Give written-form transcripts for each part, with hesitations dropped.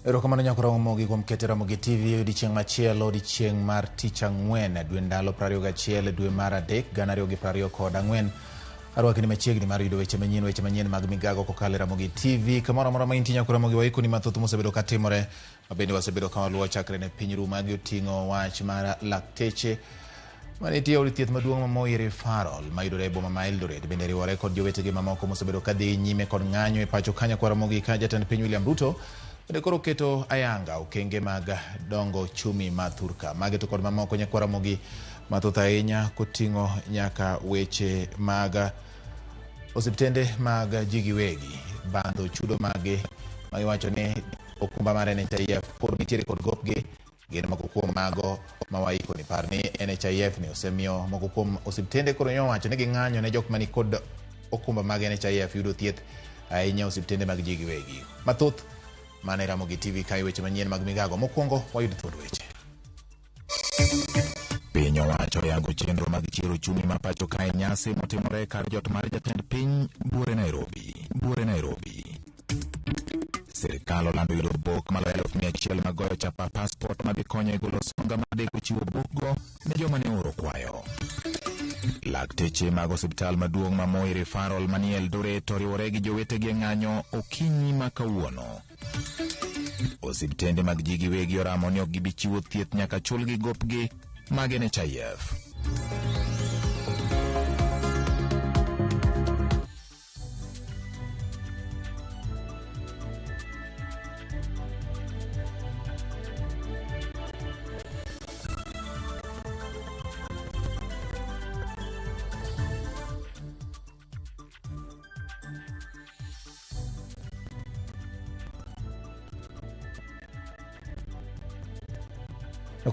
Erokamano nyakora Omogi kuom keto Ramogi TV e odiechieng' machielo, odiechieng' mar tich ang'wen, dwe ndalo 21 dwe mar 3 2024. Arwakni machiegni mar yudo weche manyien, weche manyien mag migago kokalo e Ramogi TV. Kamoro amora ma intie nyakora Ramogi, waikoni mathoth mosebedo katimore, mabende wasebedo ka waluwo chakre ne piny ru. Magi oting'o wach mar lakteche manitie e od thieth maduong' ma Moi Referral mayudore e boma ma Eldoret bende riwore kod jowetegi mamoko mosebedo ka dhi nyime kod ng'anyo e pacho ka nyakwar Ramogi ka jatend piny William Ruto bende koro keto ayanga okenge mag dongo ochumi ma thurka. Magi to kod mamoko nyakwar Ramogi mathoth ahinya koting'o nyaka weche mag osiptende mag ji giwegi bandho chudo maggi ma iwacho ni okumba mar NHIF pod nitiere kod gopgi gin moko kuom mago ma waiko ni par ni NHIF ni osemiyo moko kuom osiptende koro nyowacho ni ging'anyo ne jok mani kod okumba mag NHIF yudo thieth ahinya osiptende mag ji giwegi. Mathoth mana e Ramogi TV kae weche manyien mag migago. Mokwongo wayud thuond weche. Piny owacho oyango chenro mag chiero ochumi ma pacho kae nyasi motimore kar jot mar jatend piny Buore Nairobi. Buore Nairobi. Sirikal olando yudo bok maloyo 100,000 mag goyo chapa passport madhi konyo e golo songa madeko chiwo bokgo ne joma ne ooro kwayo. Lakteche mag osiptal maduong' ma Moi Referral manie Eldoret oriwore gi jowetegi e ng'anyo okinyi ma kawuono. Osiptende mag ji giwegi oramo ni ok gibi chiwo thieth nyaka chulgi gopgi mag NHIF.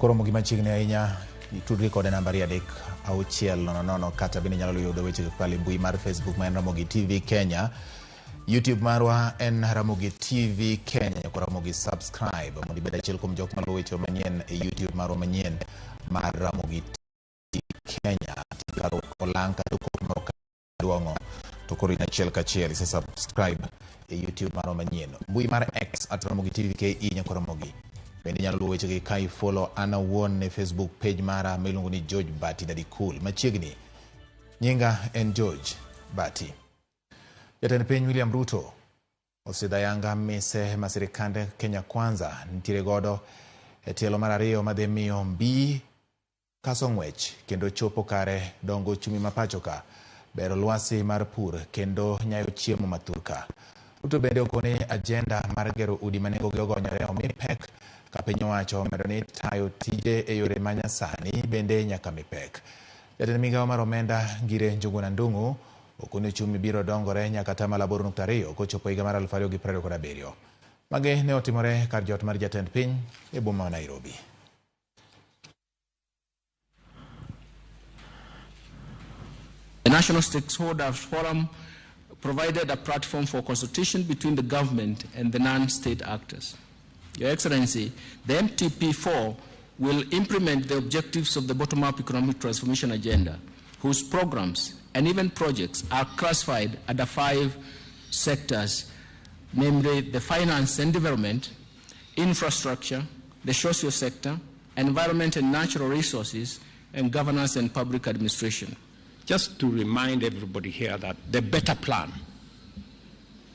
Koro gima chiegni ahinya itudri kode nambari 3 6 0 0 kata bende inyalo yudo weche kokalo e mbui mar Facebook ma en Ramogi TV Kenya. YouTube marwa en Ramogi TV Kenya. Nyaka Ramogi subscribe mondo ibed achiel kuom jok maluwo weche manyien e YouTube marwa manyien mar Ramogi TV Kenya. Kar olang' kata okok moro duong'o to koro in achiel kachiel ise subscribe e YouTube marwa manyien. Mbui mar X at Ramogi TV KE nyaka Ramogi. Bende inyalo luwo wechegi ka i follow an awuon e Facebook page mara miluongo ni George Bati Daddy Cool. Machiegni, nyinga en George Bati. Jatend piny William Ruto osidho ayanga mise ma sirikand Kenya Kwanza nitiere godo e tielo mar ariyo madhi miyo mbii kaso ng'wech kendo chopo kare dongo ochumi ma pacho ka, bero lwasi mar pur kendo nyayo chiemo ma thurka. Ruto bende okone agenda mar gero udi ma nengogi ogonyore omi pek ka piny owacho omedo ni tayo tije e yore ma nyasani bende nyaka mi pek. Jatend migawo mar omenda Ngire Njuguna Ndung'u okone ochumi biro dongore nyaka 8.2% kochopo higa mar 2027. Magi ne otimore kar jot mar jatend piny e boma ma Nairobi. The National Stakeholders Forum provided a platform for consultation between the government and the non-state actors. Your Excellency, the MTP4 will implement the objectives of the bottom-up economic transformation agenda, whose programs and even projects are classified under 5 sectors, namely the finance and development, infrastructure, the social sector, environment and natural resources, and governance and public administration. Just to remind everybody here that the better plan,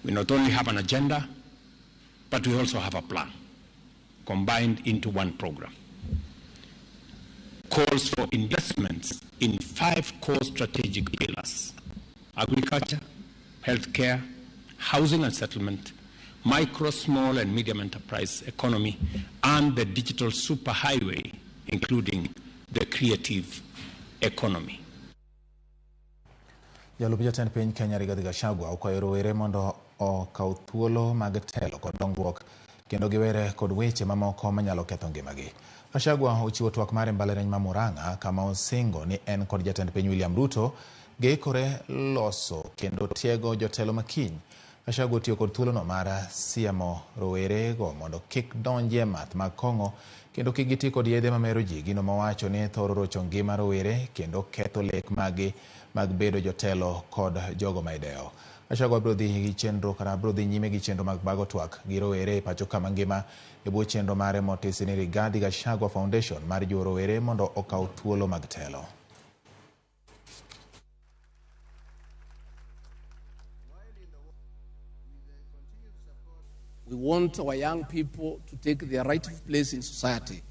we not only have an agenda, but we also have a plan combined into one program. Calls for investments in 5 core strategic pillars: agriculture, healthcare, housing and settlement, micro, small and medium enterprise economy, and the digital superhighway, including the creative economy. Jalup jatend piny Kenya Rigathi Gachagua okwayo rowere mondo okaw thuolo mag telo kod dongruok kendo giwere kod weche mamoko manyalo ketho ngimagi. Gachagua ochiwo twak mare mbalariany ma Murang'a kama osingo ni en kod jatend piny William Ruto giikore loso kendo tiego jotelo makiny. Gachagua otiyo kod thuolono mar siemo rowere go mondo kik donjie math mag kong'o kendo kik giti kod yedhe mamero ji, gino mowacho ni thoro rocho ngima rowere kendo ketho lek maggi mag bedo jotelo kod jogo ma idewo. Gachagua biro dhi gi chenro kata biro dhi nyime gi chenro mag bago twak gi rowere e pacho ka mangima e bwo chenro mare motisi ni Rigathi Gachagua Foundation mar jiwo rowere mondo okaw thuolo mag telo. We want our young people to take their rightful place in society,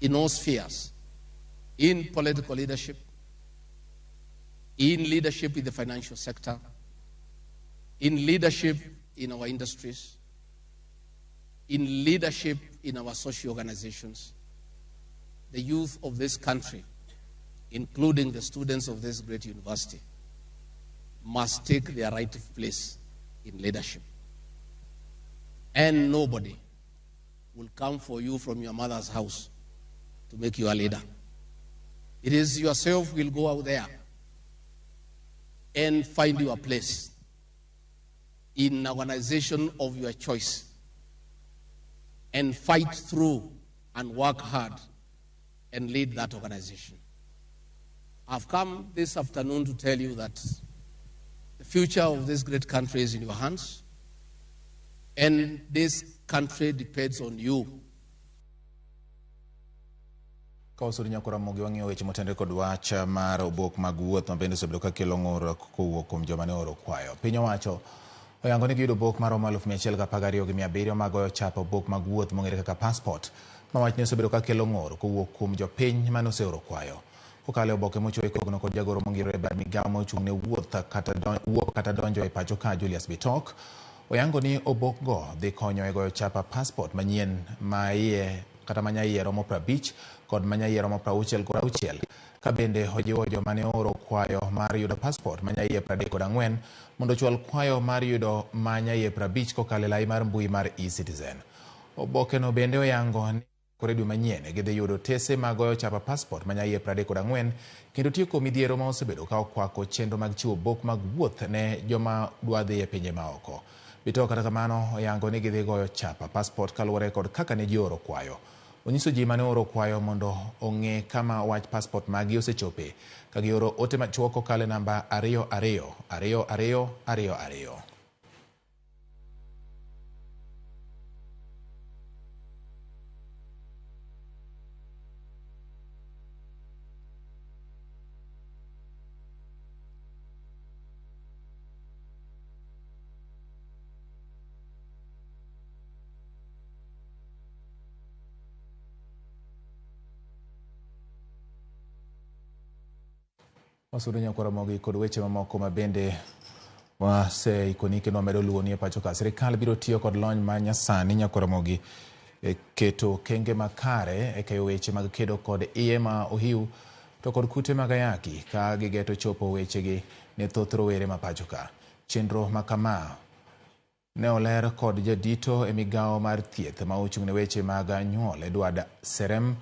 in all spheres, in political leadership, in leadership in the financial sector, in leadership in our industries, in leadership in our social organizations. The youth of this country, including the students of this great university, must take their rightful place in leadership. And nobody will come for you from your mother's house to make you a leader. It is yourself who will go out there and find your place in an organization of your choice and fight through and work hard and lead that organization. I've come this afternoon to tell you that the future of this great country is in your hands, and this country depends on you. Ka wasudi nyakora Ramogi wang'iyo weche motenore kod wach mar obok mag wuoth ma bende osebedo ka kelo ng'ur kowuok kuom joma ne ooro kwayo. Piny owacho oyango ni giyudo obok maromo 112,700 mag goyo chapa obok mag wuoth mong'ere kaka passport ma wachni osebedo ka kelo ng'ur kowuok kuom jopiny mane oseoro kwayo. Kokalo e oboke mochiw e kogno kod jagoro mongirore e bad migawo mochung' ne wuoth kata wuok kata donjo e pacho ka Julius Bitok oyango ni obok go dhi konyo e goyo chapa passport manyien ma iye kata ma nyaiye romo 50 kod ma nyaiye romo 66 ka bende ojiwo joma ne ooro kwayo mar yudo passport ma nyaiye 34 mondo ochwal kwayo mar yudo ma nyaiye 50 kokalo e lai mar mbui mar eCitizen. Oboke no bende oyango ni kore dwe manyien gidhi yudo tese mag goyo chapa passport ma nyaiye 34 kendo tieko midhiero ma osebedo ka okwako chenro mag chiwo obok mag wuoth ne joma dwa dhi e pinje maoko. Bitok kata kamano oyango ni gidhi goyo chapa passport kaluwore kod kaka ne ji ooro kwayo. Onyiso ji mane ooro kwayo mondo ong'e kama wach passport maggi osechope ka gioro ote machuok kokalo e namba 2 2 2 2 2 2. Wasudo nyakwar Ramogi kod weche mamoko ma bende waseikoni kendo wamedo luwoni e pacho ka. Sirikal biro tiyo kod lony ma nyasani nyakwar Ramogi e keto okenge makare e keyo weche mag kedo kod iye ma ohiu to kod kute mag ayaki ka gigeto chopo wechegi ne thoth rowere ma pacho ka. Chenro ma kama ne oler kod jadito e migawo mar thieth ma ochung' ne weche mag nyuol Edward Serem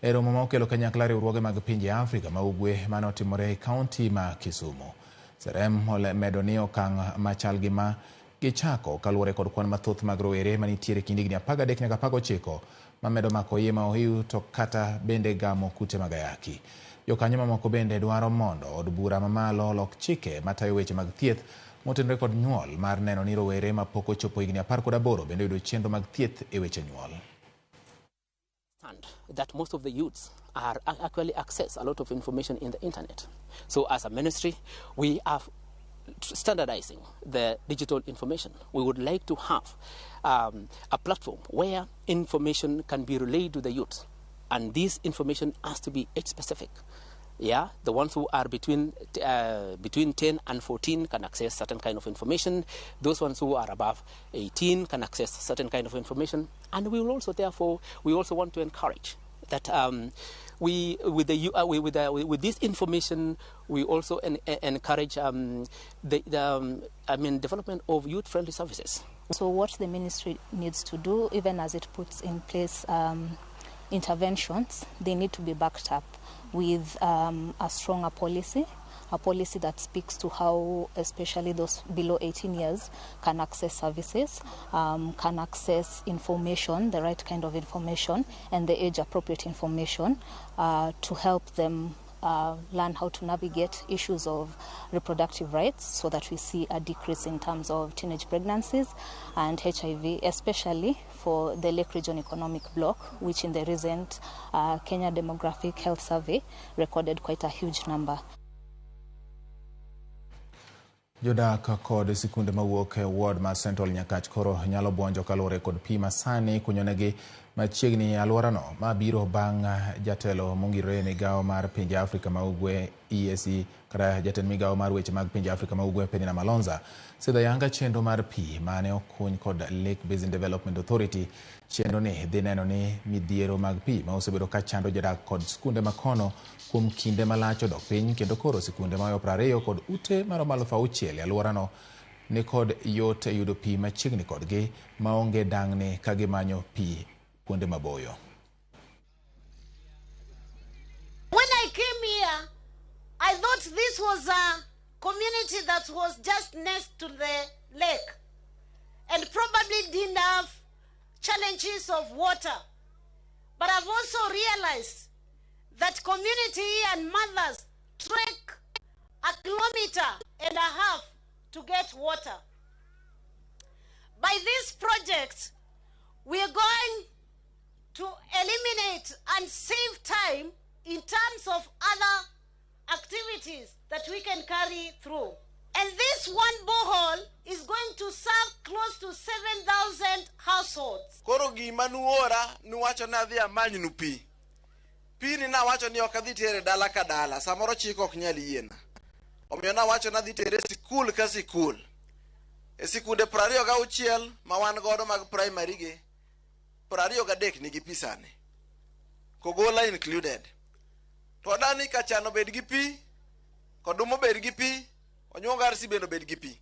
e romo ma okelo kanyakla riwruoge mag pinje Afrika ma ugwe mane otimore e kaunti ma Kisumu. Serem medo ni okang' machal gi ma gichako kaluwore kod kwan mathoth mag rowere manitiere kind higni 13 nyaka 19 mamedo mako iye ma ohiu to kata bende gamo kute mag ayaki. Jokanyo mamoko bende dwaro mondo od bura mamalo olok chike matayo weche mag thieth motenore kod nyuol mar neno ni rowere mapok ochopo higni 18 bende oyudo chenro mag thieth e weche nyuol. That most of the youths are actually access a lot of information in the internet. So as a ministry, we are standardizing the digital information. We would like to have a platform where information can be relayed to the youth, and this information has to be age specific. Yeah, the ones who are between 10 and 14 can access certain kind of information. Those ones who are above 18 can access certain kind of information. And we will also, therefore, we also want to encourage that with this information, we also encourage the development of youth-friendly services. So what the ministry needs to do, even as it puts in place interventions, they need to be backed up with a stronger policy, a policy that speaks to how especially those below 18 years can access services, can access information, the right kind of information, and the age-appropriate information to help them learn how to navigate issues of reproductive rights so that we see a decrease in terms of teenage pregnancies and HIV, especially for the Lake Region Economic Bloc, which in the recent Kenya Demographic Health Survey recorded quite a huge number. Jodak kod sikunde mawuok e ward mar Central Nyakach koro nyalo buonjo kaluwore kod pi masani kunyonegi machiegni e alworano ma biro bang' jatelo mongirore e migawo mar pinje Afrika ma Ugwe EAC kata jatend migawo mar weche mag pinje Afrika ma Ugwe Penina Malonza sidho ayanga chenro mar pi mane okuny kod Lake Basin Development Authority. Chenro ni dhi neno ni midhiero mag pi ma osebedo ka chando jodak kod sikunde makono kuom kinde malach odok piny kendo koro sikunde maoyo 20 kod ute maromo 6,000 e alworano ni kod yot e yudo pi machiegni kodgi maonge dang'ni ka gimanyo pi kuonde maboyo. When I came here, I thought this was a community that was just next to the lake and probably didn't have challenges of water. But I've also realized that community and mothers trek 1.5 kilometers to get water. By this project, we are going to eliminate and save time in terms of other activities that we can carry through. And this one borehole is going to serve close to 7,000 households. Koro gima nuora nuwacho ni adhi amanynu pi. Pini nawacho ni ok adhi tere dala ka dala, samoro chik ok nyal yiena. Omiyo nawacho ni adhi tere sikul ka sikul. E sikunde 26 ma wan godo mag primary gi, 23 nigi pi sani. Kogola included. To adani Kachan obed gi pi, Kodumo obed gi pi, Onyuongo RC bende obed gi pi.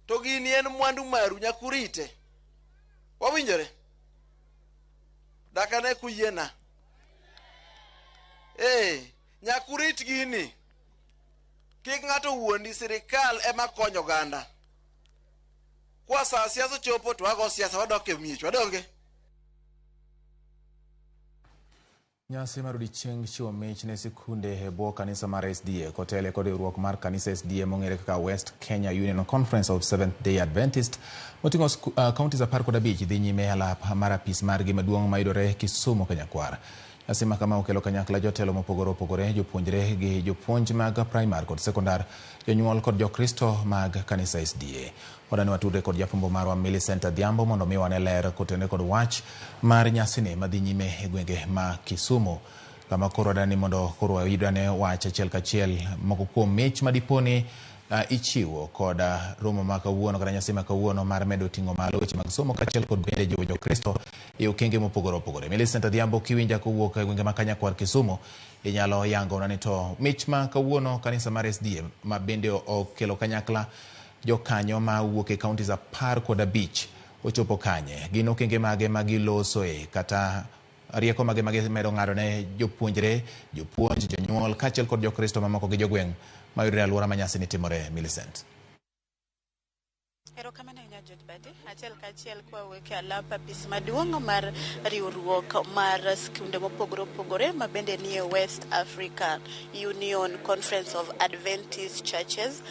To gini en mwandu maru nyaka urite. Wawinjore? Dakane kuyiena. Ee, nyaka urit gini. Kik ng'ato wuondi sirikal ema konyo oganda. Kwa saa siasa ochopo to wago siasa wadok e miechwa donge? Nyasi mar odiechieng' chiwo mich ne sikunde e bwo kanisa mar SDA kotele kod riwruok mar kanisa SDA mong'ere kaka West Kenya Union Conference of Seventh Day Adventist moting'o counties 15 dhi nyime e alap mar apis margi maduong' mayudore Kisumu Kanyakwar. Nyasi ma kama okelo kanyakla jotelo mopogore opogore, jopuonjre gi jopuonj mag primar kod sekondar, jonyuol kod jokristo mag kanisa SDA. Wadani watudre kod jafwambo marwa Millicent Adhiambo mondo mi wane ler kotenore kod wach mar nyasini madhi nyime e gwenge ma Kisumu. Kama koro wadani mondo koro wayudane wach achiel kachiel moko kuom mich madiponi ichiwo kod romo ma kawuono kata nyasi ma kawuono mar medo ting'o malo weche mag somo kaachiel kod bende jiwo jokristo e okenge mopogore opogore. Millicent Adhiambo kiwinja kowuok e gwenge ma Kanyakwar Kisumu inyalo yangona ni to mich ma kawuono kanisa mar SDA ma bende okelo kanyakla jokanyo ma wuok e counties 15 ochopo kanye, gin okenge mage ma gilosoe kata rieko mage ma gimedo ng'ado ne jopuonjre, jopuonj, jonyuol kaachiel kod jokristo mamoko gi jogweng' mayudore e alwora ma nyasi ni timore. Millicent. Erokamano ahinya George Badi. Achiel kachiel kwawuok e alap apis maduong' mar riwruok mar skunde mopogore opogore ma bende nie West Africa Union Conference of Adventist Churches.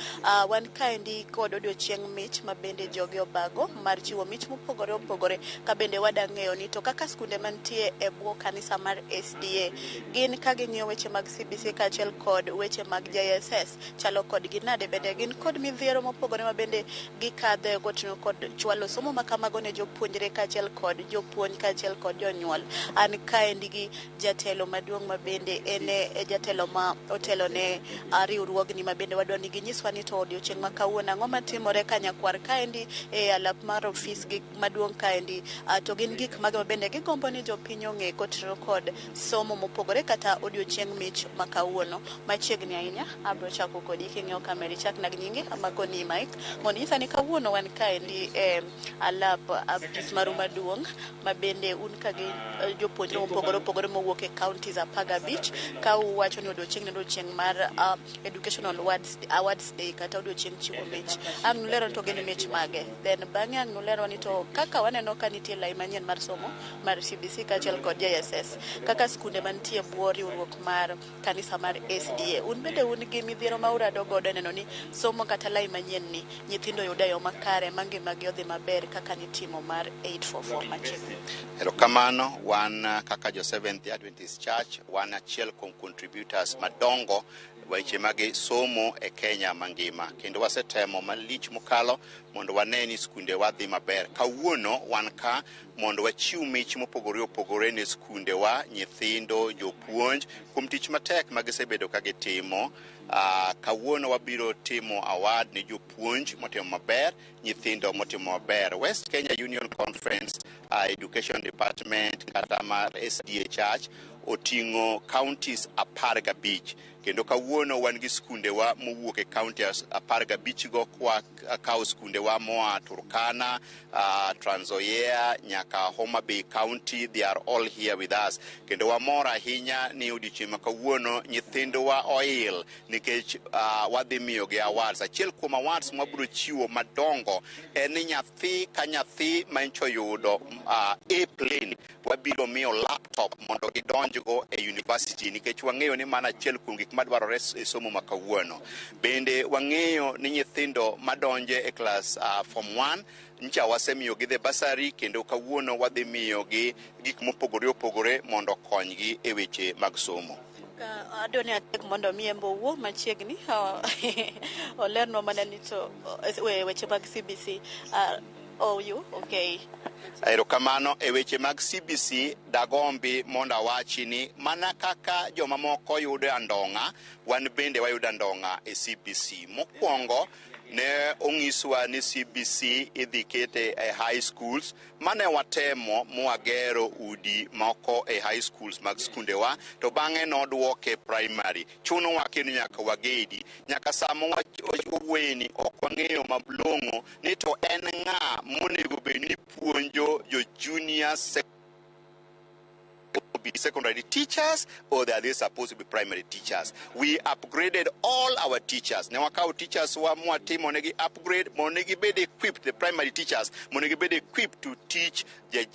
Wan kaendi kod odiochieng' mich ma bende jogi obago mar chiwo mich mopogore opogore ka bende wada ng'eyo ni to kaka skunde mantie e bwo kanisa mar SDA gin ka ging'iyo weche mag CBC kaachiel kod weche mag JSS chalo kodgi nade, bende gin kod midhiero mopogore ma bende gikadhe gotieno kod chwalo somo ma kamago ne jopuonjre kaachiel kod jopuonj kaachiel kod jonyuol. An kaendi gi jatelo maduong' ma bende en e jatelo ma otelo ne riwruogni ma bende wadwa ni ginyiswa ni to odiochieng' ma kawuono ang'o matimore Kanyakwar kaendi e alap mar ofis gi maduong' kaendi, to gin gik mage ma bende gigombo ni jopiny ong'e kotenore kod somo mopogore kata odiochieng' mich ma kawuono. Machiegni ahinya abro chako kodi king'iyo kamera ichakna gi nyingi amakoni mic mondo inyisa ni kawuono Kawuono wan kaendi e alap apis maru maduong' ma bende un ka gi jopuonjre mopogore opogore mowuok e counties 15 ka uwacho ni odiochieng' ni odiochieng' mar Educational Awards Day kata odiochieng' chiwo mich. Ang' nulero ni to gin mich mage. Then bang'e ang' nulero ni to kaka waneno ka nitie lai manyien mar somo mar CBC kaachiel kod JSS kaka skunde mantie bwo riwruok mar kanisa mar SDA. Un bende un gi midhiero ma urado godo e neno ni somo kata lai manyien ni nyithindo yudo e yo makare ma ngimagi odhi maber kaka nitimo mar 844 machiegni. Erokamano, wan kaka jo Seventh Day Adventist Church, wan achiel kuom contributors madongo weche mag somo e Kenya mangima, kendo wasetemo malich mokalo mondo wane ni skundewa dhi maber. Kawuono wan ka mondo wachiw mich mopogore opogore ne skundewa, nyithindo, jopuonj kuom tich matek ma gisebedo ka gitimo. Kawuono wabiro timo award ne jopuonj motimo maber, nyithindo motimo maber. West Kenya Union Conference Education Department kata mar SDA Church oting'o counties 15, kendo kawuono wan gi skundewa mowuok e counties 15 go, kwa kawo skundewa moa Turkana, Trans Nzoia nyaka Homa Bay County. They are all here with us, kendo wamor ahinya ni odiochieng' ma kawuono nyithindwa oil nikech wadhi miyogi awards. Achiel kuom awards mwabiro chiwo madongo en ni nyathi ka nyathi mancho oyudo A plain, wabiro miyo laptop mondo gidonjgo e university, nikech wang'eyo ni mano achiel kuom gik madwarore e somo ma kawuono. Bende wang'eyo ni nyithindo madonje e class form 1 ncha wasemiyogi the bursary, kendo kawuono wadhi miyogi gik mopogore opogore mondo okonygi e weche mag somo. Ka adwa ni atek mondo mi embe owuo machiegni olernwa mana ni to weche mag CBC. Oh, you okay? Erokamano. E weche mag CBC, dagombi mondo awachi ni mana kaka jomamoko yudo andong'a, wan bende wayudo andong'a e CBC. Mokwongo ne onyiswa ni CBC idhi kete e high schools, mane watemo mwagero udi moko e high schools mag skundewa, to bang'e nodwoke primary. Chunowa kendo nyaka wagedi. Nyaka sama wawuoyeni ok wang'eyo malong'o ni to en ng'a monego bed ni puonjo jo junior be secondary teachers or they are they supposed to be primary teachers. We upgraded all our teachers. Ne wakawo teachers wa mwatimo negi upgrade mondo ne gibed equipped, the primary teachers, mondo gibed equipped to teach the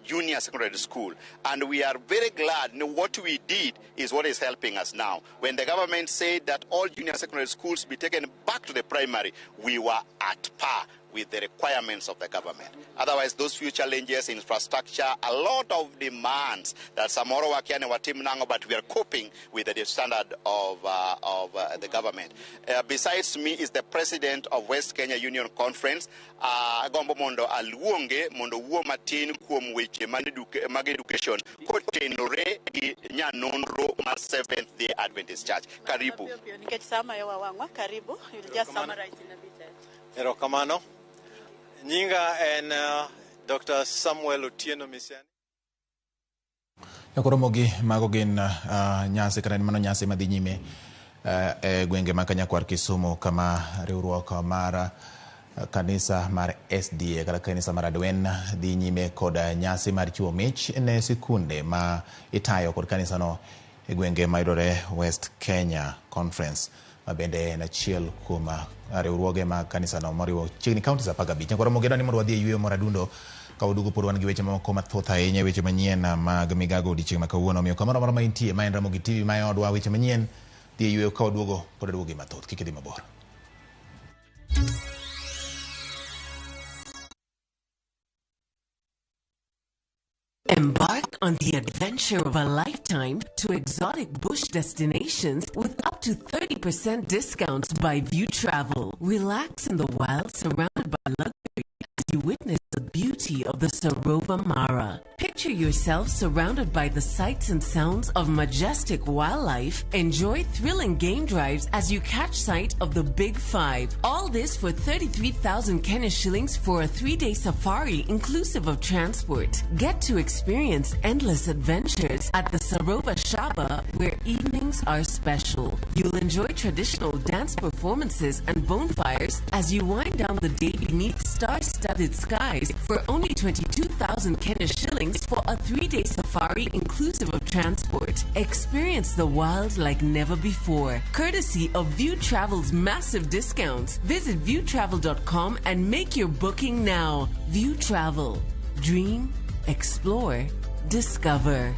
junior secondary school. And we are very glad what we did is what is helping us now. When the government said that all junior secondary schools be taken back to the primary, we were at par with the requirements of the government. Otherwise, those few challenges, infrastructure, a lot of demands that samoro wakia ni watim nang'o, but we are coping with the standard of the government. Besides me is the president of West Kenya Union Conference. Agombo mondo aluonge mondo wuo matin kuom weche mag education kotenore gi nyanonro mar Seventh Day Adventist Church. Karibu. Nikech sama yowa wang'wa, karibu. You'll just summarize in a bit. Erokamano. Nyinga en Dr. Samuel Otieno Misiani. Koro mogi mago gin nyasi kata mano nyasi madhi nyime e gwenge ma Kanyakwar Kisumu, kama riwruok mar kanisa mar SDA kata kanisa mar Adwen dhi nyime kod nyasi mar chiwo mich ne sikunde ma itayo kod kanisano e gwenge mayudore West Kenya Conference, ma bende en achiel kuom riwruoge mag kanisano moriwo chiegni counties 15. Koro mogi ni mondo wadhi e yweyo moro adundo ka waduogo pod wan gi weche mamoko mathoth ahinya, weche manyien mag migago odiochieng' ma kawuono. Omiyo kamoro amora ma intie, ma en Ramogi TV, ma e odwa, weche manyien dhi e yweyo, ka waduogo pod waduogo gi mathoth, kik idhi mabor. Embark on the adventure of a lifetime to exotic bush destinations with up to 30% discounts by View Travel. Relax in the wild surrounded by luxury as you witness the beauty of the Sarova Mara. Picture Picture yourself surrounded by the sights and sounds of majestic wildlife. Enjoy thrilling game drives as you catch sight of the Big Five. All this for 33,000 Kenya shillings for a 3-day safari inclusive of transport. Get to experience endless adventures at the Sarova Shaba, where evenings are special. You'll enjoy traditional dance performances and bonfires as you wind down the day beneath star-studded skies for only 22,000 Kenya shillings for a 3-day safari inclusive of transport. Experience the wild like never before, courtesy of View Travel's massive discounts. Visit viewtravel.com and make your booking now. View Travel. Dream, explore, discover.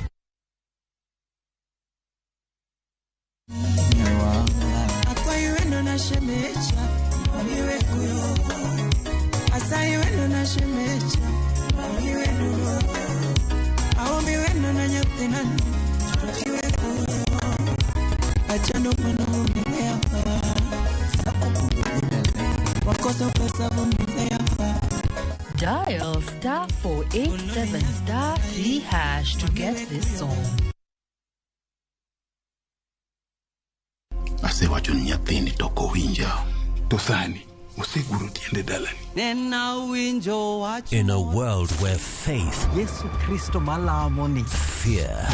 Dial star 487 star 3 hash to get this song. Asewacho ni nyathini to ok owinja. To sani oseguro tiende dalani. In a world where faith, Yesu Kristo malamoni, fear,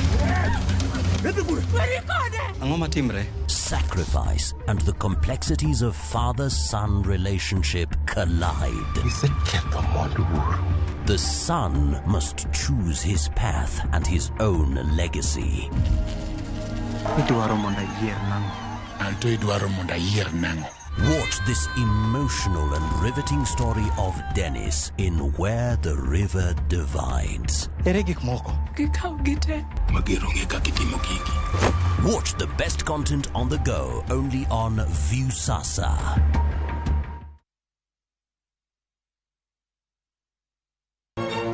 sacrifice, and the complexities of father-son relationship collide. The son must choose his path and his own legacy. Watch this emotional and riveting story of Dennis in Where the River Divides. Watch the best content on the go only on Viusasa.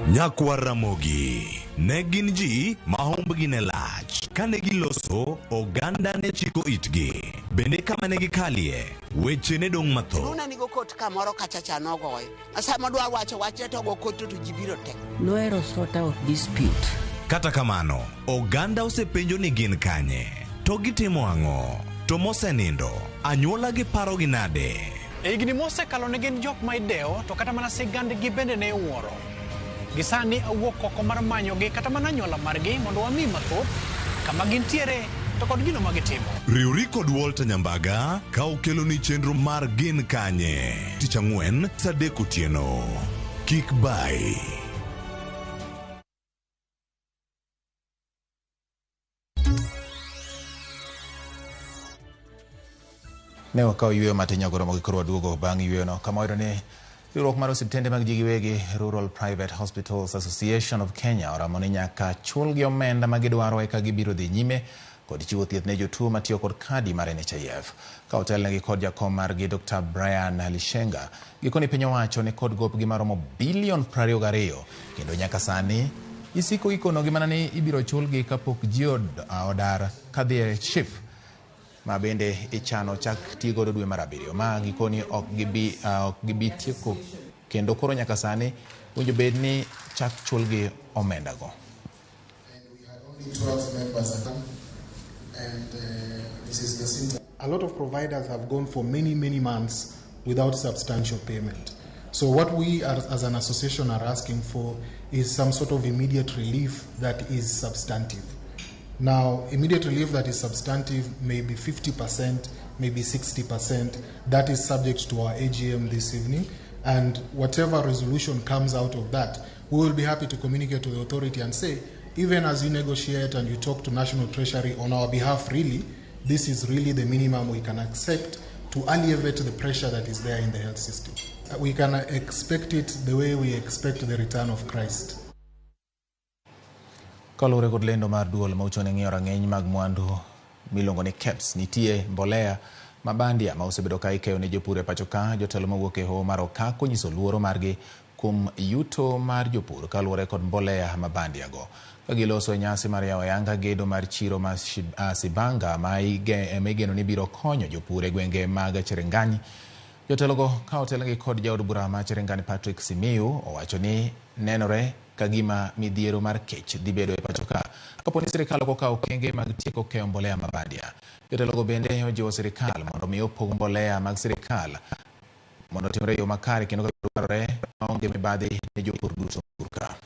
Nyakwar Ramogi ne gin ji ma hombgi ne lach. Kane giloso, oganda ne chiko itgi. Bende kama ne gikalie, weche ne dong' mathoth. Luna nigo kot kamoro kacha cha nogoyo. Sama dwa wacho wachne to go kot to ji biro te. Nohero sort out dispute. Kata kamano, oganda osepenjo ni gin kanye, to gitimo ang'o, to mosenindo, anyuola gi parogi nade. E higni mosekalo ne gin jok ma idewo, to kata mana sigandgi bende ne iwuoro. Gisani awuok oko mar manyogi kata mana anyuola margi mondo wami mathoth kama gintiere to kod gino ma gitimo. Riwri kod Walter Nyambaga ka okeloni chenro mar Gin Kanye. Tich ang'wen, saa 3 otieno. Kik bai. Ne wakawo yweyo matin nyagoro mogi koro waduogo bang' yweyono kama wayudo ni riwruok mar osiptende mag ji giwegi Rural Private Hospitals Association of Kenya oramo ni nyaka chulgi omenda ma gidwaro eka gibiro dhi nyime kod chiwo thieth ne jotuo matiyo kod kadi mar NHIF. Ka otelnegi kod jakom margi Dr. Brian Lishenga, gikoni piny owacho ni kod gopgi maromo bilion 22 kendo nyaka sani isiko ikonogi mana ni ibiro chulgi kapok ji odar kadhi e SHIF ma bende ichano chak ti godo dwe mar 7 ma gikoni ok gibi tieko kendo koro nyaka sani winjo bed ni chak chulgi omendago. A lot of providers have gone for many, many months without substantial payment. So what we as an association are asking for is some sort of immediate relief that is substantive. Now, immediate relief that is substantive may be 50%, maybe 60%. That is subject to our AGM this evening. And whatever resolution comes out of that, we will be happy to communicate to the authority and say, even as you negotiate and you talk to National Treasury on our behalf, really, this is really the minimum we can accept to alleviate the pressure that is there in the health system. We can expect it the way we expect the return of Christ. Kaluwore kod lendo mar duol ma ochung' ne ng'iyo rang'iny mag mwandu miluongo ni KEBS, nitie mbolea mabandia ma osebedo ka ikeyo ne jopur e pacho ka. Jotelo mowuok e hoho mar Okak onyiso luoro margi kuom yuto mar jopur kaluwore kod mbolea mabandia go. Ka giloso e nyasi mar yawo ayanga gedo mar chiro ma Sibanga ma igeno ni biro konyo jopur e gwenge mag Cherangany. Jotelogo ka otelnegi kod jaod bura ma Cherangany Patrick Simiyu owacho ni nenore ka gima midhiero mar kech dhi bedo e pacho ka kapo ni sirikal ok okawo okenge mag tieko keyo mbolea mabadia. Jotelogo bende ojiwo sirikal mondo mi opog mbolea mag sirikal mondo otimre e yo makare kendo kaka dwarore maonge mibadhi ne jopur duto ka.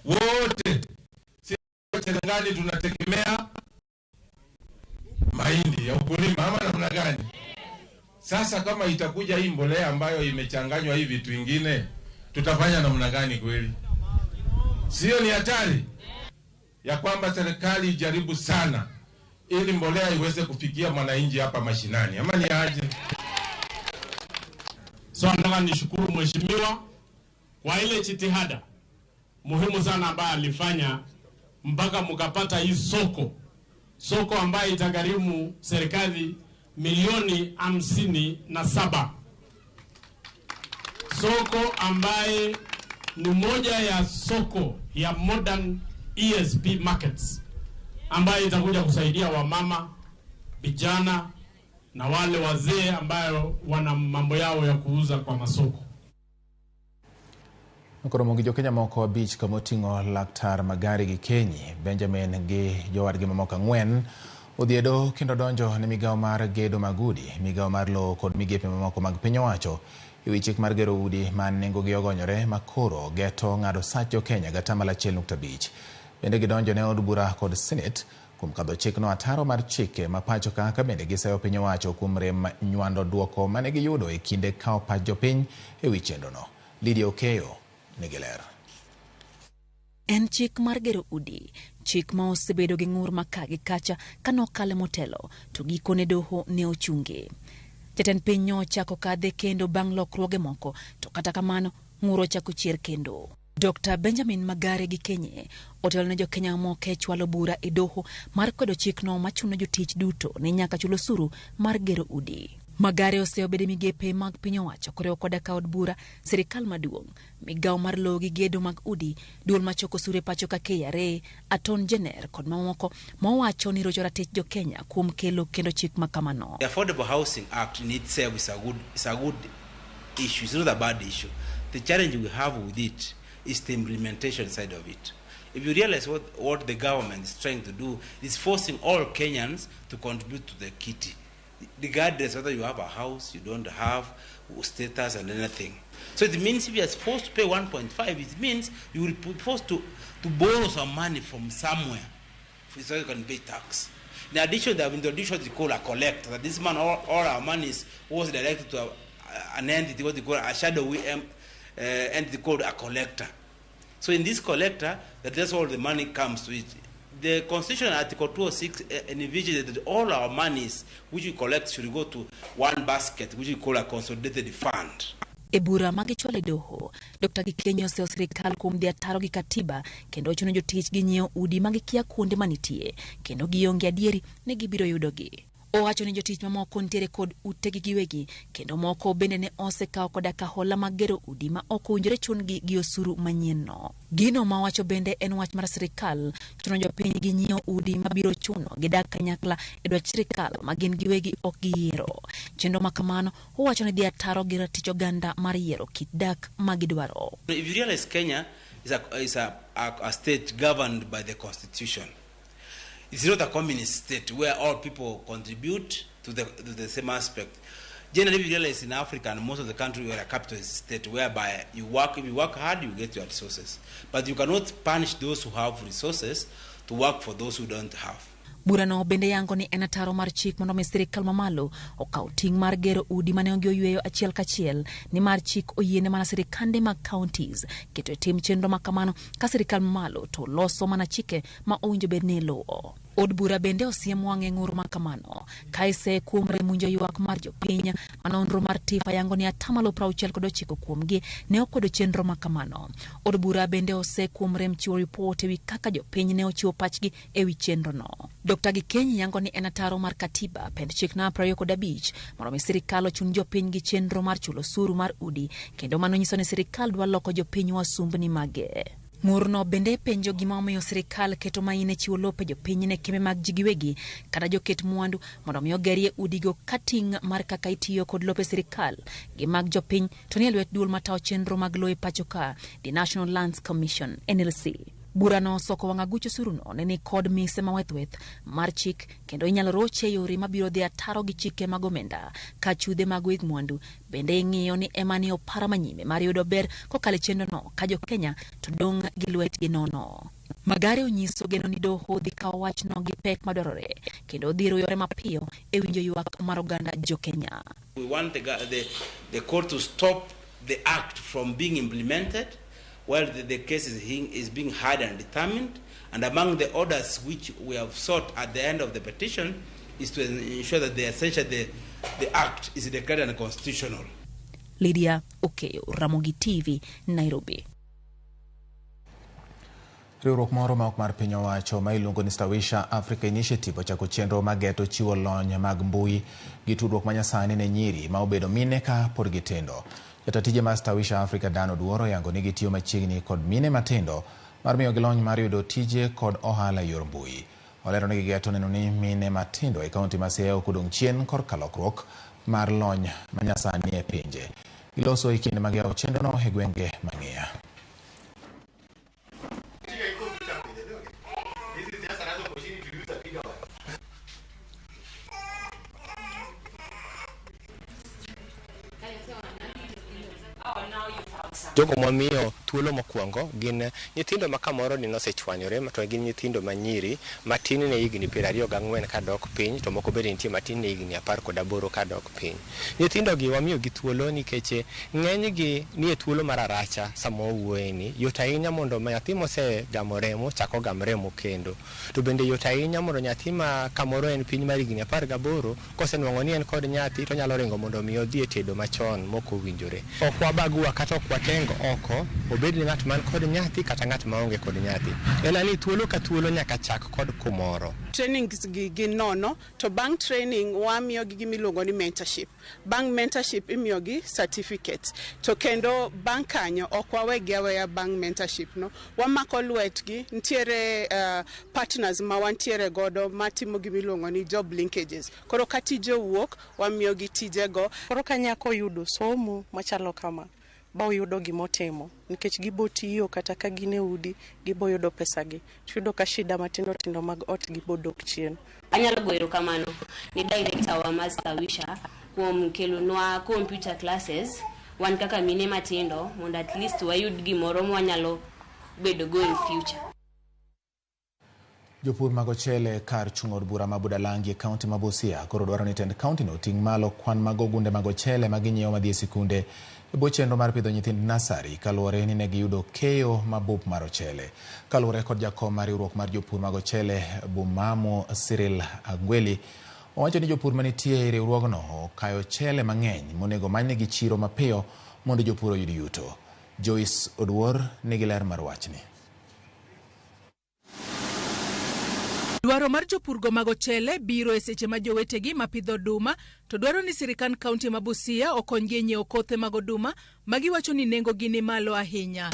Wote sisi Cherangani tunategemea mahindi ya ukulima ama namna gani? Sasa kama itakuja hii mbolea ambayo imechanganywa hii vitu vingine, tutafanya namna gani kweli? Sio ni hatari ya kwamba serikali ijaribu sana ili mbolea iweze kufikia mwananchi hapa mashinani, ama ni aje? So nataka nishukuru mheshimiwa kwa ile jitihada muhimu sana ambayo alifanya mpaka mkapata hii soko ambayo itagharimu serikali milioni 57, soko ambaye ni moja ya soko ya modern ESP markets ambayo itakuja kusaidia wamama, vijana na wale wazee ambayo wana mambo yao ya kuuza kwa masoko. Koro gi jokenya moko 5 kamoting'o laktar Magari Gikenyi, Benjamin gi jowadgi mamoko 4 odhi e doho kendo donjo ne migawo mar gedo mag udi, migawo mar lowo kod migepe mamoko mag piny owacho e wi chik mar gero udi ma nengogi ogonyore ma koro geto ng'ado sach jokenya gi 1.5%. Bende gidonjo ne od bura kod Senate kuom kadho chikno ataro mar chike ma pacho ka bende giseyo piny owacho kuom rem nywando duoko mane giyudo e kinde kawo pach jopiny e wi chenrono. Lydia Okeyo nigi ler. En chik mar gero udi, chik ma osebedo gi ng'ur ma ka gi kacha kanokale motelo to gikone doho ne ochunge. Jatend piny nyo ochako kadhe kendo bang' lokruoge moko, to kata kamano ng'ur ochako chier kendo. Dr. Benjamin Magare Gikenyi otelo ne jokenya mamoko e chwalo bura e doho mar kwedo chikno machuno jotich duto ni nyaka chul osuru mar gero udi. Magare osebedo e migepe mag piny owacho koriwo koda ka od bura, sirikal maduong', migawo mar lowo gi gedo mag udi, duol machoko osuru e pacho ka KRA, Attorney General kod mamoko mowacho ni rocho ratich jokenya kuom kelo kendo chik ma kamano. The Affordable Housing Act in itself is a good issue. It's not a bad issue. The challenge we have with it is the implementation side of it. If you realize what the government is trying to do, is forcing all Kenyans to contribute to the kitty, regardless whether you have a house, you don't have, status and anything. So it means if you are forced to pay 1.5, it means you will be forced to borrow some money from somewhere so you can pay tax. In addition, they have introduced what they call a collector. That this man, all our money was directed to an entity, what they call a shadowy entity called a collector. So in this collector, that's all the money comes to it. The Constitution, Article 206, envisages that all our monies which we collect should go to one basket, which we call a consolidated fund. E bura magichwalo e doho, Dr. Gikenyi oseyo sirikal kuom dhi ataro gi katiba kendo ochuno jotich gi nyiewo udi ma gikia kuonde manitie kendo gionge adieri ni gibiro yudogi. Owacho ni jotich mamoko nitiere kod utegi giwegi kendo moko bende ne osekawo koda ka hola mag gero udi ma ok owinjore chun-gi gi osuru manyienno. Gino ma owacho bende en wach mar sirikal chuno jopiny gi nyiewo udi mabiro chuno gidak kanyakla e dwach sirikal ma gin giwegi ok giyiero. Chenro ma kamano owacho ni dhi ataro gi ratich oganda mar yiero kit dak ma gidwaro. If you realize Kenya is a state governed by the constitution. It's not a communist state where all people contribute to the same aspect. Generally, we realize in Africa and most of the country we are a capitalist state whereby you work, if you work hard, you get your resources. But you cannot punish those who have resources to work for those who don't have. Burano bende yango ni en ataro mar chik mondo mi sirikal mamalo okaw ting' mar gero udi mane onge oyweyo achiel kachiel nimar chik oyiene mana sirikande mag counties keto e tim chenro ma kamano ka sirikal mamalo to loso mana chike ma owinjo bed ni iluwo. Od bura bende osiem wang'e ng'ur ma kamano ka ise kuom remunjo ywak mar jopiny ma nonro mar TIFA yango ni 69% kuomgi ne okwedo chenro ma kamano. Od bura bende ose kuom rem chiwo ripot ewi kaka jopiny ne ochiwo pachgi ewi chenrono. Dr. Gikenyi yango ni en ataro mar katiba pend chik na 25 mondo mi sirikal ochun jopiny gi chenro mar chulo osuru mar udi kendo mano nyiso ni sirikal dwa loko jopiny wasumbni mage. Ng'urno bende penjo gima omiyo sirikal keto maine chiwo lope jopiny ne kembe mag ji giwegi kata joket mwandu mondo mi ogerie udigo ka ting' mar kaka itiyo kod lope sirikal gi mag jopiny to nie lwet duol matayo chenro mag lowo e pacho ka, The National Lands Commission NLC. Burano osoko wang' aguch osuruno ne ni kod mise mawethweth mar chik kendo inyalo roche e yore mabiro dhi ataro gi chike mag omenda ka chudhe mag weg mwandu bende ing'iyo ni ema ni opara manyime mar yudo ber kokalo e chenrono ka jo Kenya to dong' gi lwetgi nono. Magare onyiso geno ni doho dhi kawo wachno gi pek madwarore kendo dhi ruyore mapiyo e winjo ywak mar oganda jo Kenya. We want the court to stop the act from being implemented while the case is being heard and determined. And among the orders which we have sought at the end of the petition is to ensure that essentially the act is declared unconstitutional. Lydia Okeyo, Ramogi TV, Nairobi. Riwruok moro ma ok mar piny owacho ma iluongo ni Stawisha Africa Initiative ochako chenro mageto chiwo lony mag mbui gi tudruok manyasani ne nyiri ma obedo mine ka pod gitindo. Jata tije mar Stawisha Africa Dan Oduor oyango ni gitiyo machiegni kod mine matindo mar miyogi lony mar yudo tije kod ohala e yor mbui. Olero ni gigeto neno ni mine matindo e kaunti ma Siaya ok odong' chien korka lokruok mar lony manyasani e pinje. Giloso e kinde mag yawo chenrono e gwenge mang'iya. Jogo mwamiyo thuolo mokwongo gin nyithindo ma kamoro ni nosechwanyore to gin nyithindo ma nyiri matin ne higni 24 kadok piny, to moko bende nitie matin ne higni 18 kadok piny. Nyithindo gi wamiyo gi thuolo nikech ng'enygi nie thuolo mar aracha sama wawuoye ni yot ahinya mondo nyathi mosegamo remo chak ogam remo kendo. To bende yot ahinya mondo nyathi ma kamoro en piny mar higni 18 kosenwang'o ni en kod nyathi to onyalo ringo mondo mi odhi e tedo machon mok owinjore. Ok wabagua kata ok watengo oko, obed ni ng'at man kod nyathi kata ng'at maonge kod nyathi. En ani thuolo ka thuolo nyaka chak kod kumoro. Trainings gi gin nono, to bang' training wamiyogi gimiluongo ni mentorship. Bang' mentorship imiyogi certificate. To kendo bang' kanyo ok wawegi aweya bang' mentorship no. Wamako lwetgi, nitiere partners ma wantiere godo matimo gimiluongo ni job linkages. Koro ka tije owuok, wamiyogi tijego. Koro ka nyako oyudo somo machalo kama, ba oyudo gimotimo nikech gibo tiyo kata ka gin e udi gibo yudo pesagi, tiyudo ka shida matindo tindo mag ot gibo dok chien. Anyalo goyo erokamano ne director wa mar Stawisha kuom kelonwa computer classes wan kaka mine matindo mondo at least wayud gimoro mwanyalo bedo go in future. Jopur mag ochele kar chung' od bura ma Budalangi e kaunti ma Busia koro dwaro ni tend kaunti no oting' malo kwan mag ogunde mag ochele ma ginyiewo madhi e sikunde e bwo chenro mar pidho nyithind nasari kaluwore ni ne giyudo keyo mabup mar ochele. Kaluwore kod jakom mar riwruok mar jopur mag ochele Bumamo Cyril Agweli, owacho ni jopur manitie e riwruogno okayo ochele mang'eny monego manynegi chiro mapiyo mondo jopur oyud yuto. Joyce Oduor nigi ler mar wachni. Dwaro mar jopurgo mag ochele biro e seche ma jowetegi mapidho oduma to dwaro ni sirikand kaunti ma Busia okonygi e nyiewo kothe mag oduma ma giwacho ni nengogi ni malo ahinya.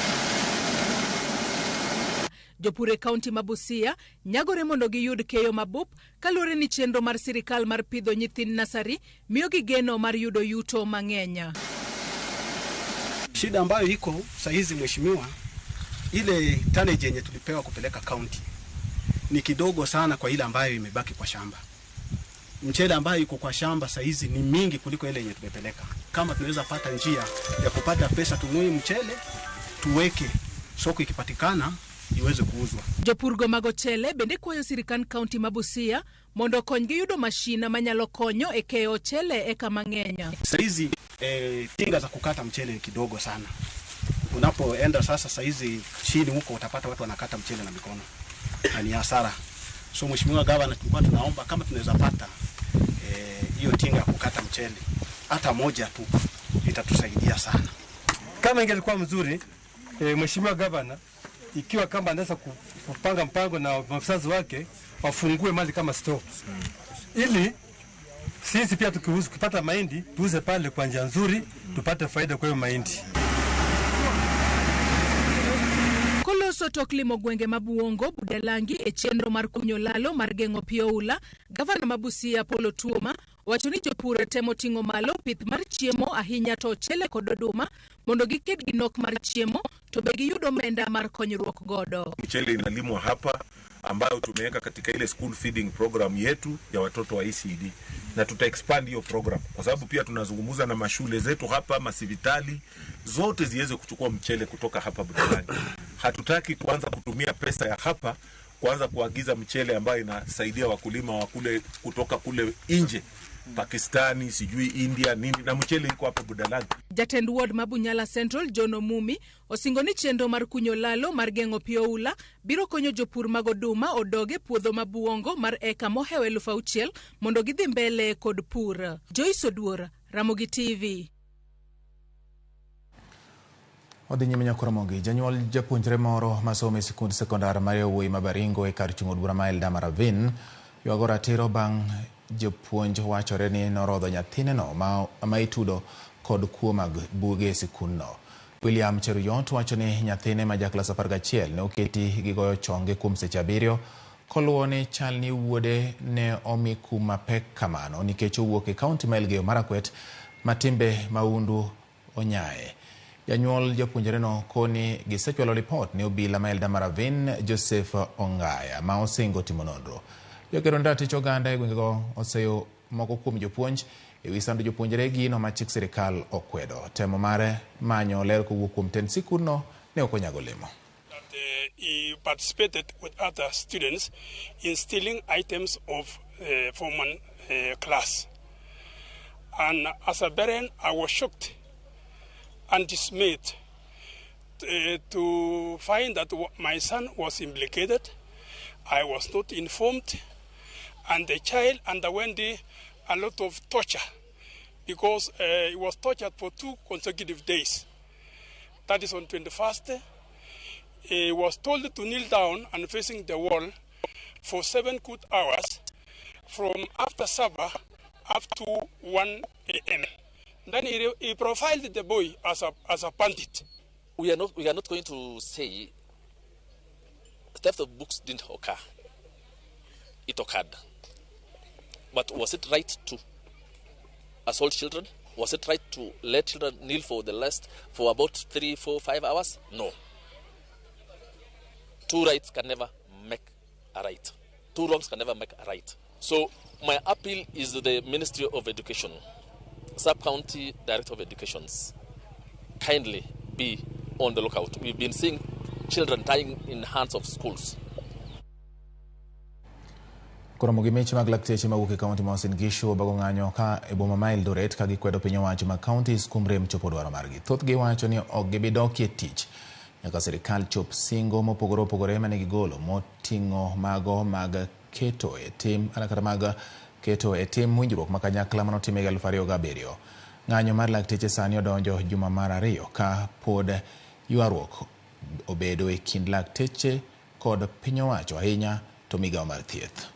Jopur e kaunti ma Busia nyagore mondo giyud keyo mabup kaluwore ni chenro mar sirikal mar pidho nyithind nasari miyogi geno mar yudo yuto mang'eny. Shida ambayo iko saizi mheshimiwa, ile tonnage yenye tulipewa kupeleka county ni kidogo sana kwa ile ambayo imebaki kwa shamba. Mchele ambayo iko kwa shamba saizi ni mingi kuliko ile yenye tumepeleka. Kama tunaweza pata njia ya kupata pesa tununue mchele tuweke soko, ikipatikana iweze kuuzwa. Jopurgo mag ochele bende kwayo sirikand kaunti ma Busia mondo okonygi yudo mashina manyalo konyo e keyo ochele eka mang'eny. Saizi tinga za kukata mchele ni kidogo sana. Unapoenda sasa saizi chini huko utapata watu wanakata mchele na mikono. Na ni hasara. So mheshimiwa gavana, tulikuwa tunaomba kama tunaweza pata hiyo tinga ya kukata mchele hata moja tu itatusaidia sana. Kama ingelikuwa mzuri mheshimiwa gavana, ikiwa kama anaweza kupanga mpango na maafisa wake wafungue mali kama store, ili sisi pia tukipata mahindi tuuze pale kwa njia nzuri tupate faida kwa hiyo mahindi. Koloso Kowuotho tok limo gwenge ma Buongo, Budalangi e chenro mar kunyo lalo mar geng'o pi oula, gavana ma Busia Paul Otuoma wacho ni jopur temo ting'o malo pith mar chiemo ahinya to ochele kod oduma mondo giked gi nok mar chiemo to be giyud omenda mar konyruok godo. Mchele inalimwa hapa ambayo tumeweka katika ile school feeding program yetu ya watoto wa ECD, na tuta expand hiyo program kwa sababu pia tunazungumza na mashule zetu hapa, masivitali zote ziweze kuchukua mchele kutoka hapa Budalangi. Hatutaki kuanza kutumia pesa ya hapa kuanza kuagiza mchele ambayo inasaidia wakulima wa kule kutoka kule nje, Pakistani, sijui India nini, na mchele iko hapa Budalangi. Jatend ward ma Bunyala Central John Omumi osingo ni chenro mar kunyo lalo mar geng'o pi oula biro konyo jopur mag oduma odog e puodho ma Buongo mar eka mohewo 6,000 mondo gidhi mbele kod pur. Joyce Oduor, Ramogi TV. Odhi nyime nyaka Ramogi. Janyuol japuonjre moro masomo e sikund sekondar mar yawuoyi ma Baringo e kar chung' od bura ma Eldama Ravine ywago ratiro bang' jopuonj wachore ni norodho nyathineno ma itudo kod kuo mag buge e sikundno. William Cheruyot wacho ni nyathine ma ja klas 11 ne oketi gi goyo chonge kuom seche 7 koluwo ni chal ni wuode ne omi kum mapek kamano nikech owuok e kaunti ma Elgeyo Marakwet ma timbe mahundu onyaye. Janyuol japuonjreno koni gisechwalo ripot ne obila ma Eldama Ravine Joseph Ongaya ma osingo timo nonro. Jokero ratich oganda e gwengego oseyo moko kuom jopuonj e wi sando jopuonjre gino ma chik sirikal okwedo. Temo mare manyo ler kowuok kuom tend sikundno ne ok onyago olemo. He participated with other students in stealing items of Form 1 class. And as a parent, I was shocked and dismayed to find that my son was implicated. I was not informed, and the child underwent a lot of torture because he was tortured for 2 consecutive days. That is on 21st. He was told to kneel down and facing the wall for 7 good hours from after supper up to 1 a.m. Then he profiled the boy as a bandit. We are not going to say theft of books didn't occur. It occurred. But was it right to assault children? Was it right to let children kneel for for about 3, 4, 5 hours? No. 2 rights can never make a right. 2 wrongs can never make a right. So my appeal is to the Ministry of Education, Sub-County Director of Education, kindly be on the lookout. We've been seeing children dying in hands of schools. Koromo gi mich mag lakteche mawuok e kaunti ma Uasin Gishu obago ng'anyo ka e boma ma Eldoret ka gikwedo piny owacho ma counties kuom rem chopo dwaro margi. Thothgi wacho ni ok gibi dokie tich nyaka sirikal chop singo mopogore opogore mane gigolo moting'o mago mag keto e tim kata mag keto e tim winjruok ma kanyakla manotim e 2007. Ng'anyo mar lakteche sani odonjo juma mar 2 ka pod ywaruok obedo e kind lakteche kod piny owacho ahinya to migawo mar thieth.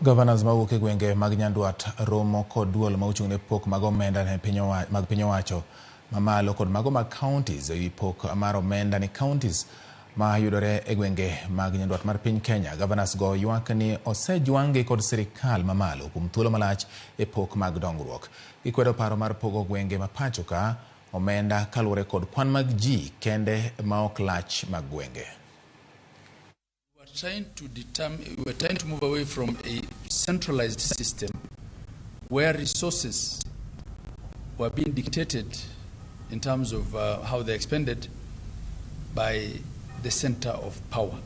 Governors mawuok e gwenge mag Nyandwat romo kod duol ma ochung' ne pok mag omenda ne mag piny owacho mamalo kod mago mag counties ewi pok mar omenda ne counties ma yudore e gwenge mag Nyandwat mar piny Kenya. Governors go ywak ni osejwang'gi kod sirikal mamalo kuom thuolo malach e pok mag dongruok. Gikwedo paro mar pogo gwenge ma pacho ka omenda kaluwore kod kwan mag ji kende ma ok lach mag gwenge. We are trying to move away from a centralized system where resources were being dictated in terms of how they're expended by the center of power.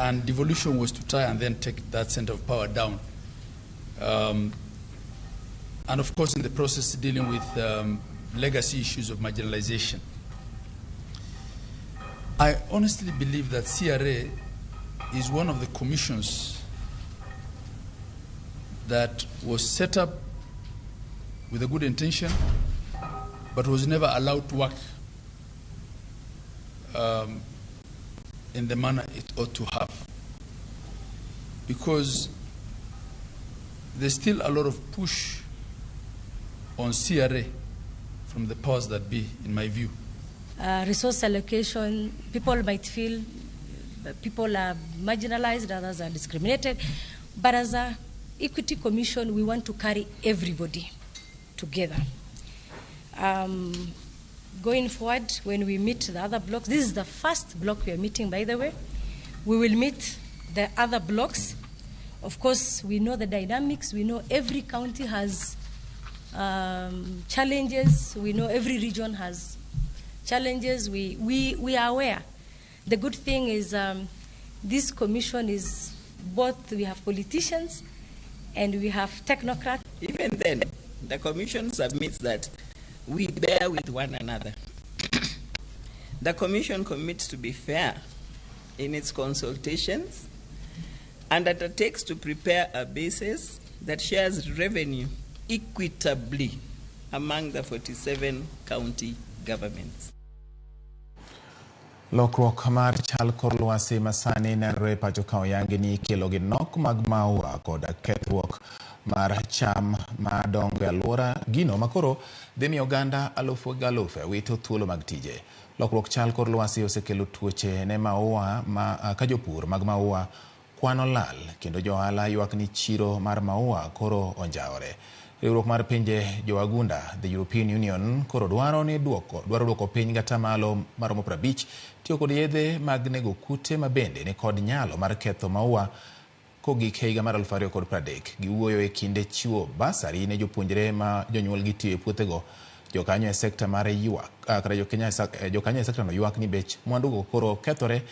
And devolution was to try and then take that center of power down. And of course, in the process, dealing with legacy issues of marginalization. I honestly believe that CRA is one of the commissions that was set up with a good intention but was never allowed to work in the manner it ought to have, because there's still a lot of push on CRA from the powers that be, in my view. Resource allocation, people might feel people are marginalized, others are discriminated, but as a Equity Commission, we want to carry everybody together. Going forward, when we meet the other blocks, this is the first block we are meeting, by the way. We will meet the other blocks. Of course, we know the dynamics. We know every county has challenges. We know every region has challenges. We are aware. The good thing is this commission is both, we have politicians and we have technocrats. Even then, the commission submits that we bear with one another. The commission commits to be fair in its consultations and undertakes to prepare a basis that shares revenue equitably among the 47 county governments. Lokruok mar chal kor lwasi masani nenore e pacho ka oyangi ni ikelo gi nok mag maua kod kethruok mar cham madongo e alwora, gino makoro dhi miyo oganda alufe gi alufe wito thuolo mag tije. Lokruok chal kor lwasi osekelo tuoche ne maua ma ka jopur mag maua kwano lal kendo johala ywak ni chiro mar maua koro onjawore. Riwruok mar pinje jowagunda, the European Union, koro dwaro ni duoko piny gatamalo maromo 50 tiyo kod yedhe mag nego kute mabende ni kod nyalo mar ketho maua kogik e higa mar 2030. Giwuoyo e kinde chiwo basari ne jopuonjre ma jonyuolgi tiyo e puothego. Jokanyo e sekta mar ywak kata jokanyo e sekta no ywak ni bech mwandugo koro kethore.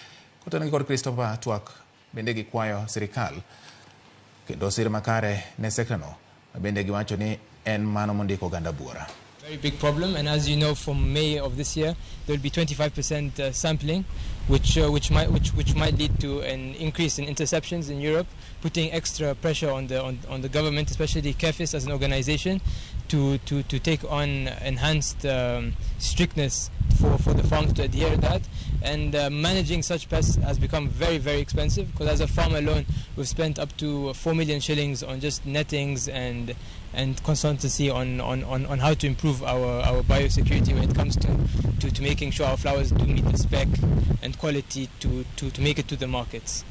Kotenore kod Christopher Twak bende gikwayo sirikal kendo sir makare ne sekta no bende giwacho ni en mano mondiko oganda buora. Very big problem, and as you know, from May of this year there will be 25% sampling, which might lead to an increase in interceptions in Europe, putting extra pressure on the government, especially KEPHIS as an organization, to take on enhanced strictness for the farms to adhere to that. And managing such pests has become very, very expensive, because as a farm alone, we've spent up to 4 million shillings on just nettings and consultancy on how to improve our biosecurity when it comes to making sure our flowers do meet the spec and quality to make it to the markets.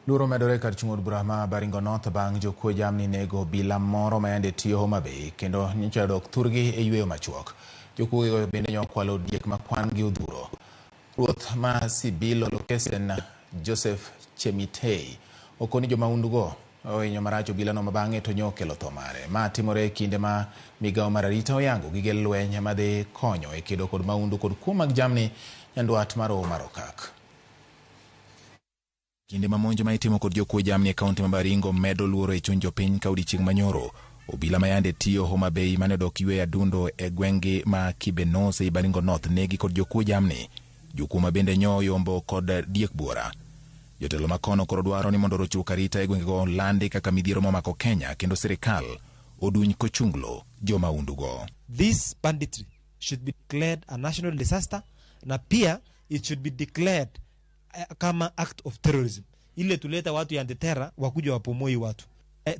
Luoro medore kar chung' od bura ma Baringo North bang' jokuo jamni nego obila moro ma yande tiyo Homa Bay kendo nyocha dok thurgi e yweyo machuok. Jokuoge bende nyokwalo diek ma kwan gi odhuro. Ruoth ma Sibilo Lokesen Joseph Chemitei okoni jomaundugo ohinyo marach obila no mabang'e to nyokelo tho mare. Ma timore e kinde ma migawo mar arita oyango gige lweny madhi konyo e kedo kod maundu kod kuo mag jamni nyandwat mar Hoho mar Okak. Kinde ma monjo ma itimo kod jokuo jamni e kaunti ma Baringo medo luoro e chuny jopiny ka odiechieng' manyoro. Obila ma yande tiyo Homa Bay mane odok yweyo adundo e gweng'gi ma Kibenos ei Baringo North negi kod jokuo jamni. Jokuo ma bende nyo oyombo kod diek buora. Jotelo makono koro dwaro ni mondo rochruok arita e gwengego landi kaka midhiero momako Kenya kendo sirikal oduny kochunglo jomaundugo. This banditry should be declared a national disaster, na pia it should be declared kama act of terrorism. Ile tuleta watu ya anti-terror wakuja wapomoi watu.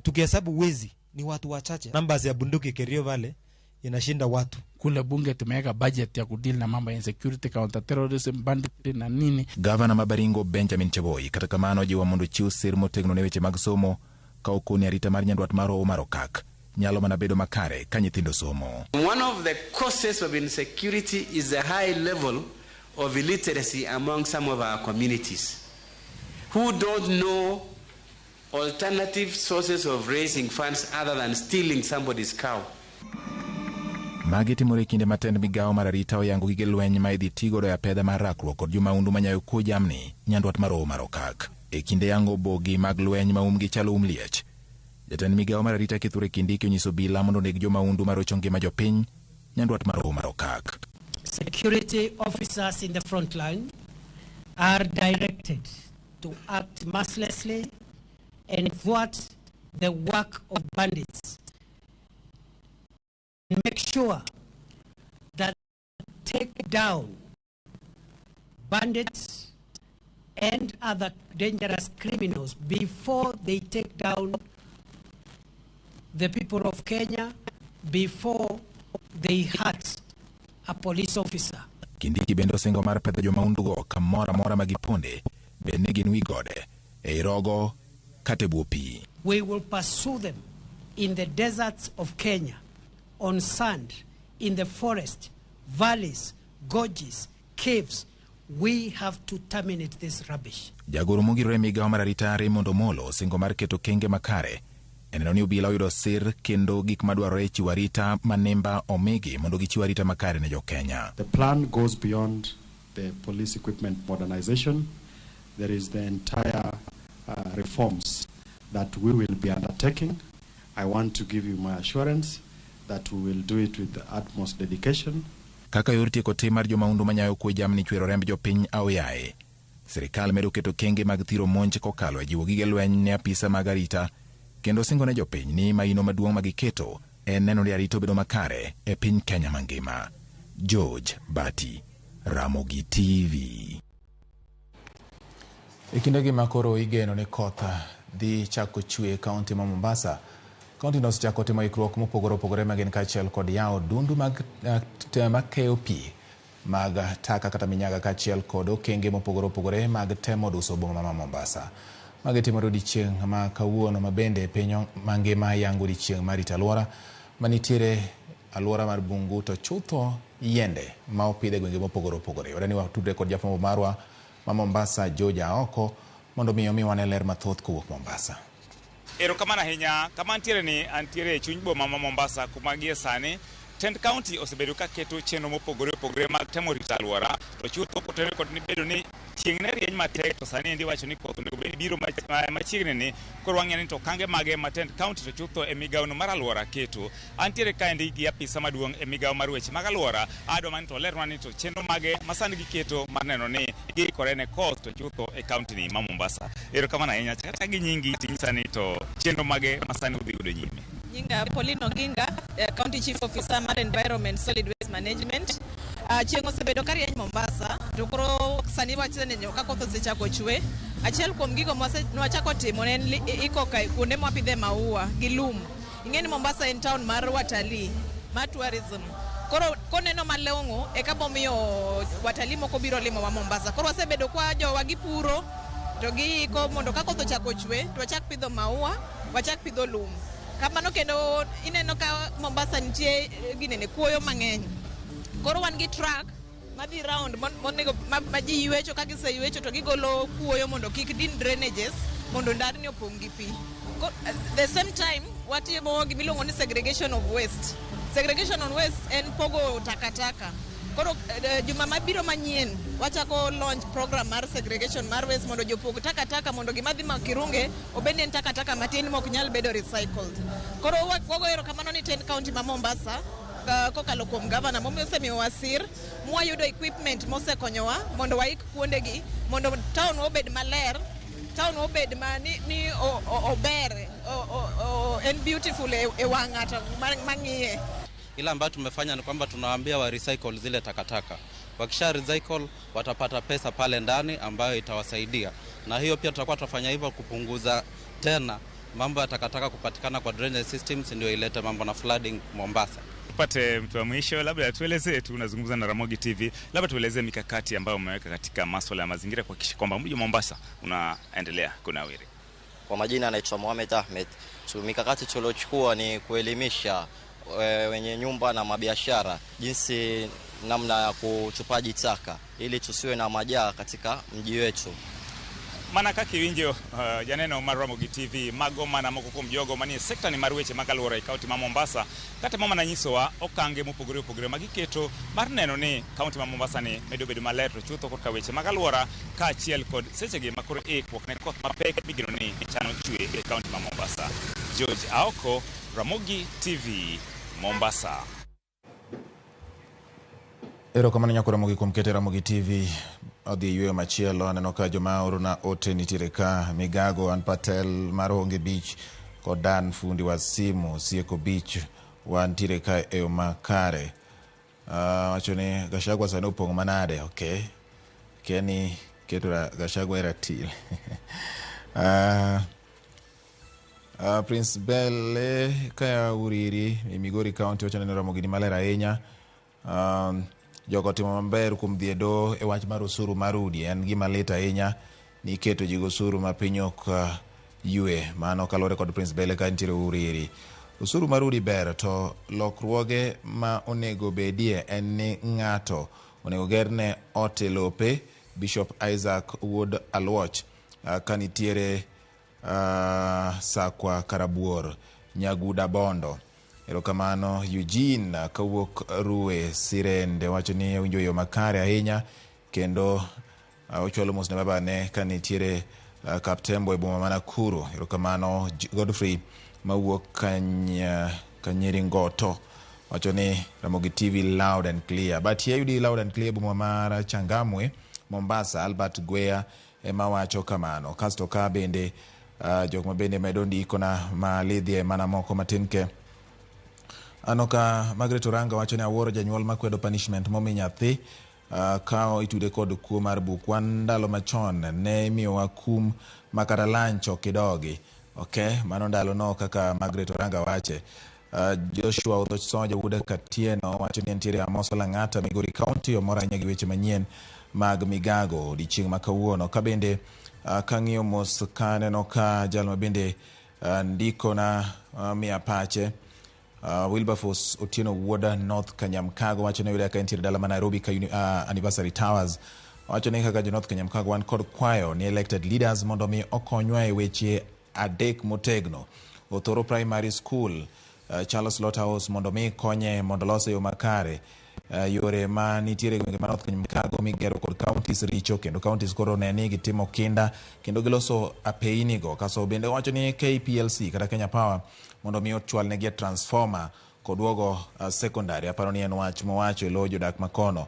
Tukihesabu wezi ni watu wachache. Numbers ya bunduki Kerio Valley inashinda watu. Kule bunge tumeweka budget ya kudeal na mambo ya insecurity, counter terrorism, banditry na nini. Gavana ma Baringo Benjamin Cheboi kata kamano jiwo mondo chiw sir motegno ne weche mag somo ka okoni arita mar nyandwat mar Hoho mar Okak nyalo mana bedo makare ka nyithindo somo. One of the causes of insecurity is the high level of illiteracy among some of our communities who don't know alternative sources of raising funds other than stealing somebody's cow. Magi timore e kinde ma tend migawo mar arita oyango gige lweny ma idhi tigodo e apedha mar rakruok kod jomaundu manyayo kuo jamni nyandwat mar Hoho mar Okak. E kinde yango bogi mag lweny ma umgi chalo um liech. Jatend migawo mar arita Kithure Kindiki onyiso obila mondo oneg jomaundu marocho ngima jopiny nyandwat mar Hoho mar Okak. Security officers in the front line are directed to act mercilessly and thwart the work of bandits. Make sure that take down bandits and other dangerous criminals before they take down the people of Kenya, before they hurt a police officer. Kindiki bende osingo mar pedho jomaundugo kamoro amora ma giponde, bed ni gin wi gode, ei rogo kata e bwo pi. We will pursue them in the deserts of Kenya, on sand, in the forest, valleys, gorges, caves. We have to terminate this rubbish. Jagoro mongirore e migawo mar arita Raymond Omolo osingo mar keto okenge makare e neno ni obila oyudo sir kendo gik madwarore e chiwo arita ma nimba omigi mondo gichiw arita makare ne jokenya. The plan goes beyond the police equipment modernization. There is the entire reforms that we will be undertaking. I want to give you my assurance that we will do it with the utmost dedication. Kaka yor tieko tim mar jomaundu manyayo kwe jamni chwero remb jopiny aoyaye, sirikal medo keto okenge mag thiro monj kokalo e jiwo gige lweny ne apisa mag arita kendo singo ne jopiny ni maino maduong' ma giketo en neno ni arita obedo makare e piny Kenya mangima. George Bati, Ramogi TV. E kindegi ma koro igeno ni koth dhi chako chwe e kaunti ma Mombasa, kaunti no osechako timo ikruok mopogore opogore ma gin kaachiel kod yawo dundu mag makeyo pi mag taka kata minyaga kaachiel kod okenge mopogore opogore mag temo duso boma ma Mombasa. Magi timore odiechieng' ma kawuono ma bende piny mangima yango odiechieng' mar rito alwora manitiere alwora mar bungu to chutho yiende ma opidh e gwenge mopogore opogore. Wadwa ni watudre kod jafwambo marwa ma Mombasa George Aoko mondo mi omi wane ler mathoth kowuok Mombasa. Erokamano ahinya. Kama antiere ni antiere e chuny boma ma Mombasa kuma gie sani tend county osebedo ka keto chenro mopogore opogore mag temo rito alwora to chutho kotenore kod ni bedo ni chieng' ne rieny matek to sani endi iwacho ni koth onego bed ni biro machiegni ni koro wang'eyo ni to okange mage ma tend county to chutho e migawono mar alwora keto. Antiere kaendi gi apisa maduong' e migawo mar weche mag alwora adwa mana ni to olernwa ni to chenro mage ma sani giketo mar neno ni giikore ne koth to chutho e county ni ma Mombasa. Erokamano ahinya. Chak gi nyingi tinyisa ni to chenro mage ma sani udhi godo nyime. Nyinga Pauline Oginga, County Chief Officer mar Environment Solid Waste Management. Chieng' osebedo ka rieny Mombasa, to koro sani waseneno ka koth osechako chwe. Achiel kuom gigo mwachako timo ne en iko kuonde mwapidhe maua gi lum. Ing'e ni Mombasa en town mar watalii, mar tourism. Koro koneno malong'o eka bomiyo watalii moko biro limowa Mombasa. Koro wasebedo kwa jowa gipuro to giiko mondo ka koth ochako chwe to wachak pidho maua, wachak pidho lum. Kamano kendo ineno ka Mombasa nitie ginene kuoyo mang'eny. Koro wan gi truck madhi round monego ma ji ywecho, ka giseywecho to gigolo kuoyo mondo kik din drainages mondo ndarni opong' gi pi. The same time watimo gimiluongo ni segregation of waste. Segregation of waste en pogo takataka. Koro juma mabiro manyien wachako launch program mar segregation mar waste mondo jopog takataka mondo gima dhi Makirunge obed ni en takataka matin mok nyal bedo recycled. Koro wago erokamano ni tend county ma Mombasa kokalo kuom gavana momiyo osemiyowa sir mwayudo equipment mosekonyowa mondo waik kuondegi mondo town obed maler, town obed ma ni ober, en beautiful e wang' ng'ato mang'iye. Ile ambayo tumefanya ni kwamba tunawaambia wa recycle zile takataka. Wakisha recycle watapata pesa pale ndani ambayo itawasaidia. Na hiyo pia tutakuwa tunafanya hivyo kupunguza tena mambo ya takataka kupatikana kwa drainage systems ndio ilete mambo na flooding Mombasa. Tupate mtu wa mwisho, labda tuelezee tu, unazungumza na Ramogi TV, labda tuelezee mikakati ambayo umeweka katika masuala ya mazingira kuhakikisha kwamba mji wa Mombasa unaendelea kunawiri. Kwa majina naitwa Mohamed Ahmed. So, mikakati tuliochukua ni kuelimisha wenye nyumba na mabiashara jinsi namna ya kutupaji taka ili tusiwe na majaa katika mji wetu. Mana kaka iwinjo janeno mar Ramogi TV mago mana moko kuom jogo manie sekta ni mar weche mag alwora e kaunti ma Mombasa kata mana nyisowa okange mopogore opogore ma giketo mar neno ni kaunti ma Mombasa ni medo bedo maler to chutho korka weche mag alwora kaachiel kod sechegi ma koro ikruok ne koth mapek migeno ni chano chwe e kaunti ma Mombasa. George Aoko, Ramogi TV, Mombasa. Erokamano nyako Ramogi kuom kete Ramogi TV. odhi e yueyo machielo, aneno ka joma orona ote nitiere ka Migago an Patel mar Honge Beach kod Dan fundi wa simu Sieko Beach wantiere ka e yo makare. Wacho ni Gachagua sani opong' manade. Okay. Kia ni keto Gachagua e ratil. Prince Belle kaya Uriri e Migori County wacho ni Ramogi ni maler ahinya. Jogo otimo maber kuom dhi e doho e wach mar osuru mar udi. En gima lit ahinya ni iketo ji gi osuru ma piny ok ywe. Mano kaluwore kod Prince Belle ka nitiere Uriri. Osuru mar udi ber to lokruoge ma onego bedie en ni ng'ato onego gerne ot e lope. Bishop Isaac Wuod Aluoch ka nitiere Sakwa Karabuor Nyaguda Bondo. Erokamano Eugene kawuok Rue Sirende wacho ni owinjo yo makare ahinya kendo ochwalo mos ne babane ka nitiere Kaptembo e boma ma Nakuru. Erokamano Godfrey mawuok Kanyiringoto wacho ni Ramogi TV loud and clear. But here yudi loud and clear boma mar Changamwe, Mombasa. Albert Gwea ema wacho kamano. Kasto ka bende jok ma bende medo ndikona ma lidhie mana moko matin ke. Aneno ka Margaret Oranga wacho ni awuoro janyuol makwedo punishment momi nyathi ka itude kod kuo mar buk. Wan ndalo machon ne imiyowa kum makata lunch ok idogi. Okay, mano ndalo no kaka Margaret Oranga wache. Joshua Odhoch Soja wuod Katieno wacho ni entiere Amosa Lang'ata, Migori County, omor ahinya gi weche manyien mag migago odiochieng' ma kawuono. Ka bende kang'iyo mos kaneno ka jal ma bende ndikona miya pache Wilberforce Otieno wuod North Kanyamkago wacho ni oyude ka entiere dala ma Nairobi ka Anniversary Towers. Wacho ni kaka jo North Kanyamkago wan kod kwayo ni elected leaders mondo mi okonywa e weche adek motegno. Othoro Primary School, Charles Slaughterhouse mondo mi konye mondo lose yo makare. Yore ma nitiere e gwenge ma North Kanyamkago migero kod counties richo kendo counties koro ne ni gitimo kinda kendo giloso apeini go. Kaso bende wacho ni KPLC kata Kenya Power mondo mi ochwal negi e transformer koduogo secondary. Aparo ni en wach mowacho e lo jodak makono.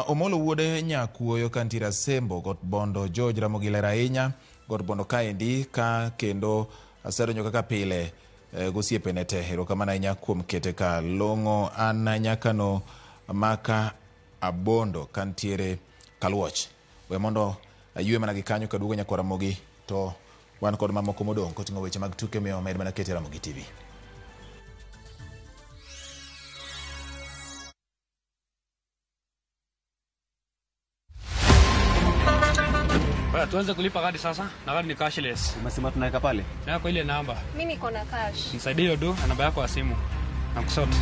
Omolo wuode Nyakuoyo kantiere Asembo Got Bondo George Ramogi ler ahinya Got Bondo kaendi ka kendo asedonjo kaka pile gosiepene te. Erokamano ahinya kuom kete ka long'o. An nyakano maka Abondo kantiere Kaluoch. We mondo aywe mana gi kanyo kaduogo nyakwar Ramogi to wan kod mamoko modong' koting'o weche mag tuke miyo med mana kete Ramogi TV. Baya, tuanze kulipa kadi sasa na kadi ni cashless. Umesema tunaweka pale? Na kwa ile namba. Mimi niko na cash. Nisaidie hiyo do na namba yako ya simu. Na kusort.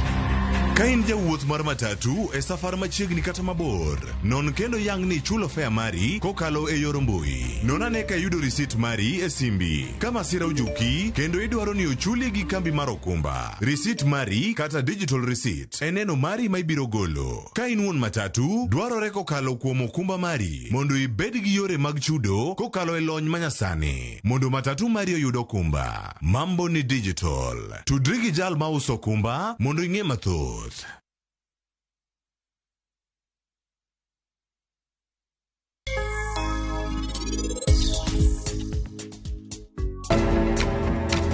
Ka in jawuoth mar matatu e safar machiegni kata mabor, non kendo yang ni ichulo fare mari kokalo e yor mbui. Non ane ka iyudo risit mari e simbi. Ka masira ojuki kendo idwaro ni ochuli gi kambi mar okumba, risit mari kata digital receipt e neno mari ma ibiro golo. Ka in wuon matatu, dwarore kokalo kuom okumba mari mondo ibed gi yore mag chudo kokalo e lony manyasani mondo matatu mari oyud okumba. Mambo ni digital. Tudri gi jal mauso okumba mondo ing'e mathoth.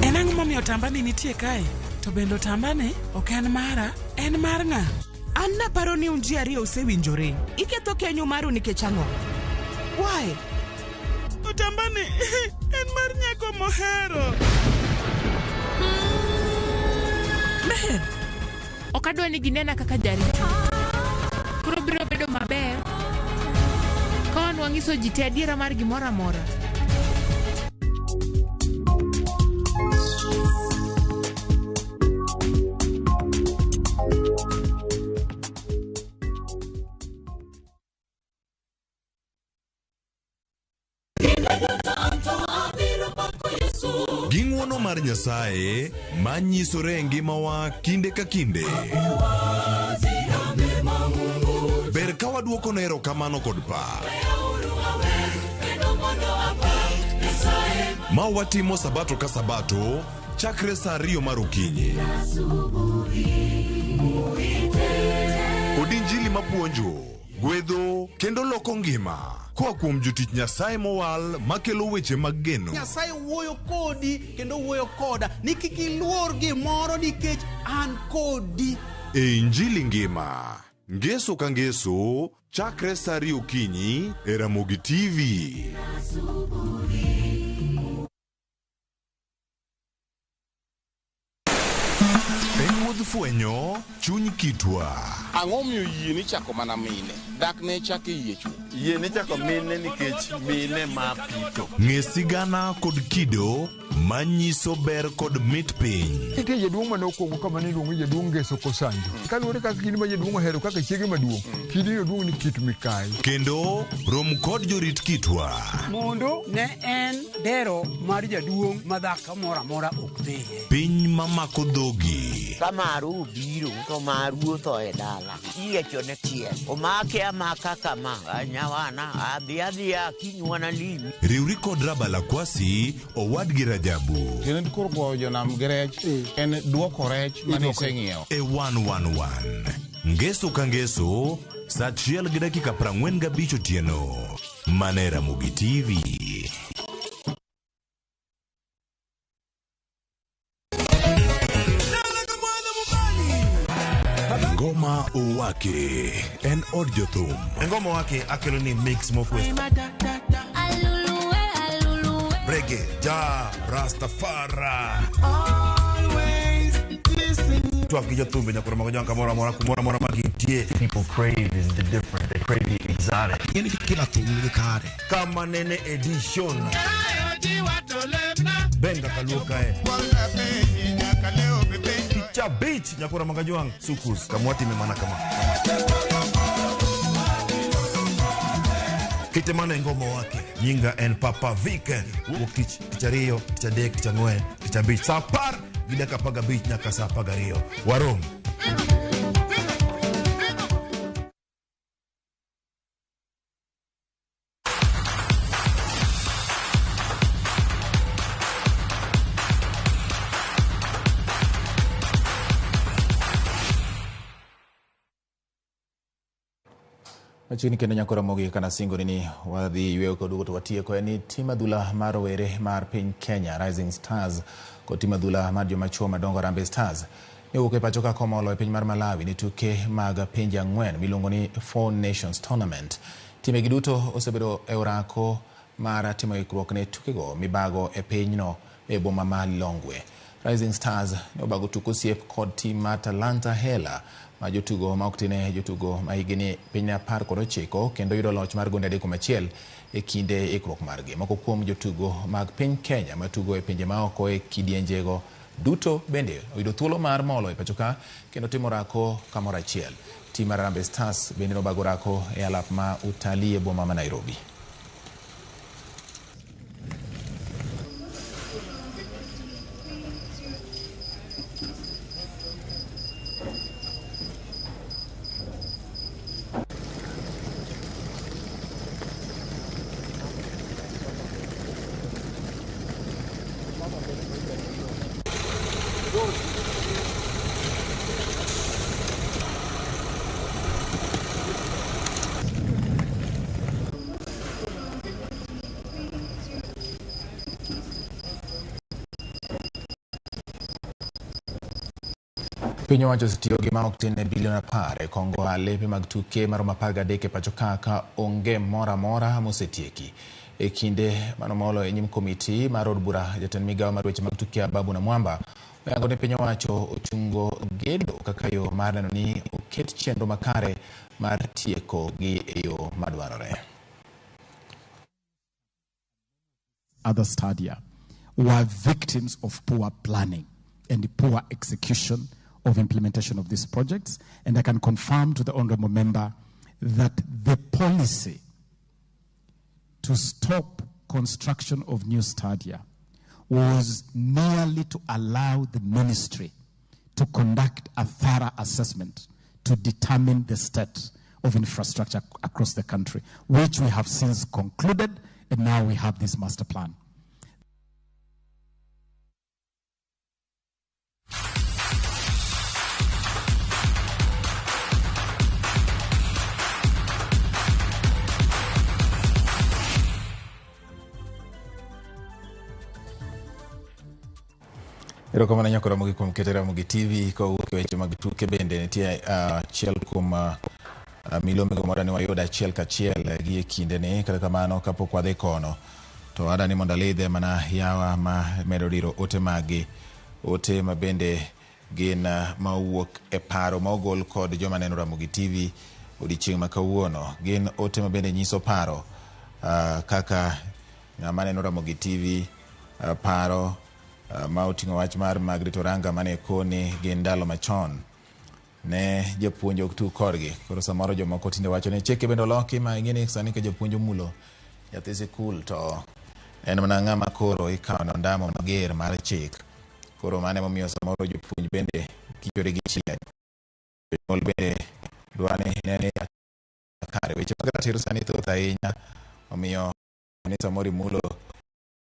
En ang'o momiyo otambani nitie kae? To bende otambani ok en mara, en mar ng'a? An naparo ni un ji ariyo usewinjore. Iketho kenyu maru nikech ang'o? Why? Otambani en mar nyako mohero. Meher, ok adwa ni ginena kaka jaricho. Koro biro bedo maber ka wan wang'iso ji te adiera mar gimoro amora. Gi ng'wono mar Nyasaye ma nyisore e ngimawa kinde ka kinde. Ber ka waduokone erokamano kod pak. Ma watimo sabato ka sabato chakre saa 2 mar okinyi. Kod injili mapuonjo Gwedho kendo loko ngima koa kuom jotich Nyasaye mowal makelo weche mag geno. Nyasaye wuoyo kodi kendo wuoyo koda ni kik iluor gimoro nikech an kodi. E Injili ngima, ngeso ka ngeso, chakre sa ariyo okinyi e Ramogi TV. En wuodh fwenyo chuny kitwa. Ang'o miyo yie ni chako mana mine? Dak ne chak e yie chwo. Yie ni chako mine nikech mine ma pito. Ng'e sigana kod kido manyiso ber kod mit piny. Nitie jaduong' mane okwongo kama ne iluongo ni jaduong' Ngeso Kosanjo. Kaluwore kaka kidi ma jaduong' ohero kaka chiege maduong', kidino duong' ni Kit Mikayi. Kendo rom kod jorit kitwa. Mondo ne en dero mar jaduong' ma dhako moro amora ok dhiye. Piny mamako dhogi. Ka maru obiro to maru otho e dala. Iyiechone tiel. Omake amaka kama. Nyawana adhi adhiya kiny wanalimi. Riwri kod Rabala Kwasi owadgi Rajabu. Tiende koro goyo jonam gi rech en duoko rech mane iseng'iewo. E 111. Ngeso ka ngeso, sa 1:45 otieno. Mana e Ramogi TV. Ngoma Owake en od jothum. Ngoma Owake akelo ni mix mokwe. Reggae, ja, Rastafari. Twak gi jothumbe nyaka romo gi kamoro amora kumoro amora ma gintie. People crave is the different. They crave the exotic. Yani kila thum nigi kare. Kama nene edition. Benga kaluo kae. Picha beach nyakura magajuang sukus kamwati memana kama. Kitemana ngoma wake nyinga en Papa Vic wuok tich tich ariyo tich adek tich ang'wen tich abich saa apar gi dakika apar gabich nyaka saa apar gariyo warom. Machiegni kendo nyako Ramogi kana singo ni wadhi yweyo kod duogo to watieko en ni tim adhula mar rowere mar piny Kenya Rising Stars kod tim adhula mar joma chuo madongo Harambee Stars ne owuok e pacho ka komolo e piny mar Malawi ne tuke mag pinje ang'wen miluongo ni Four Nations Tournament. Timegi duto osebedo e orako mar timo ikruok ne tukego mibago e pinyno e boma ma Lilongwe. Rising Stars ne obago tuk osiep kod tim mar Talanta Hela ma jotugo ma ok tine jotugo ma higni piny 19 kendo yudo loch mar gonde 3-1 e kinde ikruok margi. Moko kuom jotugo mag piny Kenya matugo e pinje maoko e kidienjego duto bende oyudo thuolo mar molo e pacho ka kendo timo orako kamoro achiel. Tim mar Harambee Stars bende nobago orako e alap ma Utalii e boma ma Nairobi. Piny owacho osetiyo gi ma ok tin ne bilion 10 e kongo alepe mag tuke maromo 13 e pacho ka ka onge moro amora mosetieki. E kinde manomolo e nyim komiti mar od bura, jatend migawo mar weche mag tuke Ababu Namwamba oyango ni piny owacho ochungo gedo kaka yo mar neno ni oket chenro makare mar tieko gi e yo madwarore. Other stadia were victims of poor planning and poor execution of implementation of these projects. And I can confirm to the honorable member that the policy to stop construction of new stadia was merely to allow the ministry to conduct a thorough assessment to determine the state of infrastructure across the country, which we have since concluded, and now we have this master plan. Erokamano nyako Ramogi kuom keto Ramogi TV kowuok e weche mag tuke bende nitie achiel kuom milome go moro ni wayud achiel kachiel gi e kindeni. Kata kamano kapok wadhi kono to adani mondo alidhe mana yawa ma medo diro ote maggi, ote ma bende gin ma owuok e paro ma ogol kod joma neno Ramogi TV odiochieng' ma kawuono. Gin ote ma bende nyiso paro kaka ng'ama neno Ramogi TV paro ma oting'o wach mar Margaret Oranga mane koni gin ndalo machon ne japuonj ok tug kodgi. Koro samoro jomoko tinde wacho ni chike bende oloki ma ing'e ni sani ka japuonj omulo nyathi sikul to en mana ng'ama koro ikawo ne ondamo mager mar chik. Koro mano emomiyo samoro jopuonj bende kichore gi chiel. Jonyuol bende dwa ni ne ni kare weche mag ratiro sani thoth ahinya, omiyo ni samoro imulo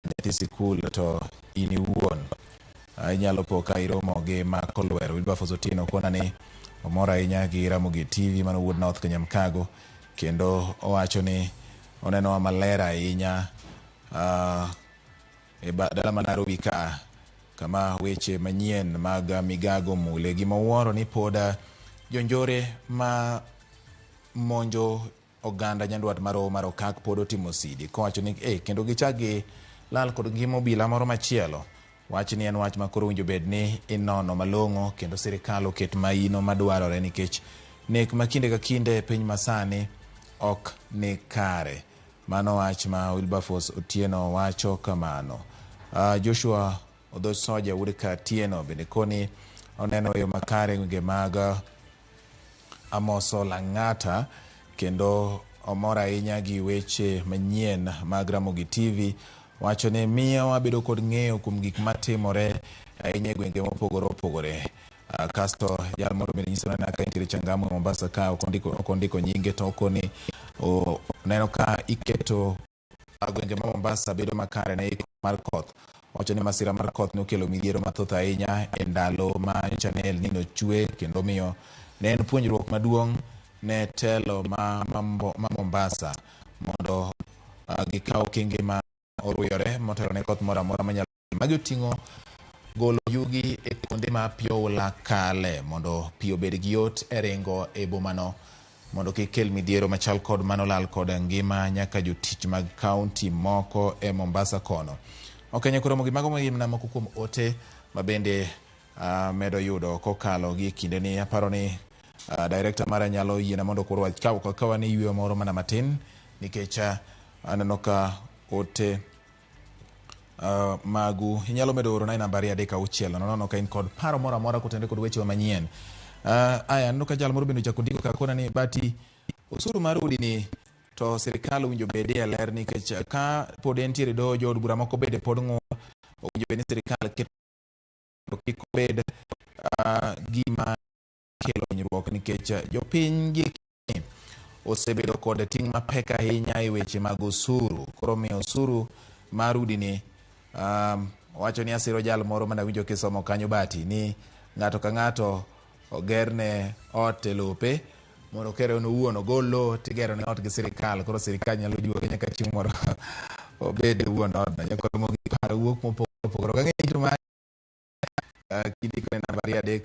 nyathi sikul to in iwuon inyalo po ka iromo gi Mark Olwero. Wilberforce Otieno kona ni omor ahinya gi Ramogi TV mano wuod North Kanyamkago, kendo owacho ni onenowa maler ahinya e dala ma Nairobi ka kama weche manyien mag migago mule. Gima wuoro ni pod jonjore ma monjo oganda nyandwat mar Hoho mar Okak pod otimo sidi kowacho ni kendo gichak gi lal kod ngima obila moro machielo. Wach ni en wach ma koro owinjo bed ni inono malong'o kendo sirikal oket maino madwarore nikech nek ma kinde ka kinde e piny masani ok ni kare. Mano wach ma Wilberforce Otieno wacho kamano. Joshua Odhoch Soja wuod Katieno bende koni oneno yo makare gwenge mag Amoso Lang'ata kendo omor ahinya gi weche manyien mag Ramogi TV. Wacho ni miyo wabedo kod ng'eyo kuom gik matimore ahinya e gwenge mopogore opogore. Kasto jal moro bende nyiso ni ka entiere Changamwe Mombasa ka ok ondiko nyinge to okoni oneno ka iketo gwenge ma Mombasa bedo makare ne iko mar koth. Wacho ni masira mar koth nokelo midhiero mathoth ahinya e ndalo ma nyocha ne El Nino chwe kendo miyo ne en puonjruok maduong' ne telo ma Mombasa mondo gikaw okenge ma oruyore motelo ne koth moro amora manyalo. Magi oting'o golo yugi e kuonde ma pi oula kale mondo pi obed gi yot e ringo e bomano mondo kik kel midhiero machal kod mano lal kod ngima nyaka jotich mag kaunti moko e Mombasa kono. Okenyo koro mogi mago mana moko kuom ote ma bende medo yudo kokalo gi kinde ni aparo ni director mara nyalo yiena mondo koro wakaw kawa ni yweyo moro mana matin nikech aneno ka ote magu inyalo medo orona e namba 236 nono ka in kod paro moro amora kotenore kod weche manyien. Aya aneno ka jal moro bende ochako ndiko kakona ni bati osuru mar udi ni to sirikal owinjo bedie ler nikech ka pod entiere doho jood bura moko bende pod ng'ur, owinjo bed ni sirikal keto kik obed gima kelo hinyruok nikech jopiny gi osebedo kod ting' mapek ahinya e weche mag osuru. Koro miyo osuru mar udi ni wacho ni asiro jal moro mana winjo kisomo kanyo bati ni ng'ato ka ng'ato ogerne ot e lope mondo kere en owuon ogol lowo tigero ne ot gi sirikal. Koro sirikal nyalo juoge nyaka chieng' moro obed wuon odno. Nyaka mogik paro wuok mopogore opogore. Ok ang'eyo to ma kindiko e namba 3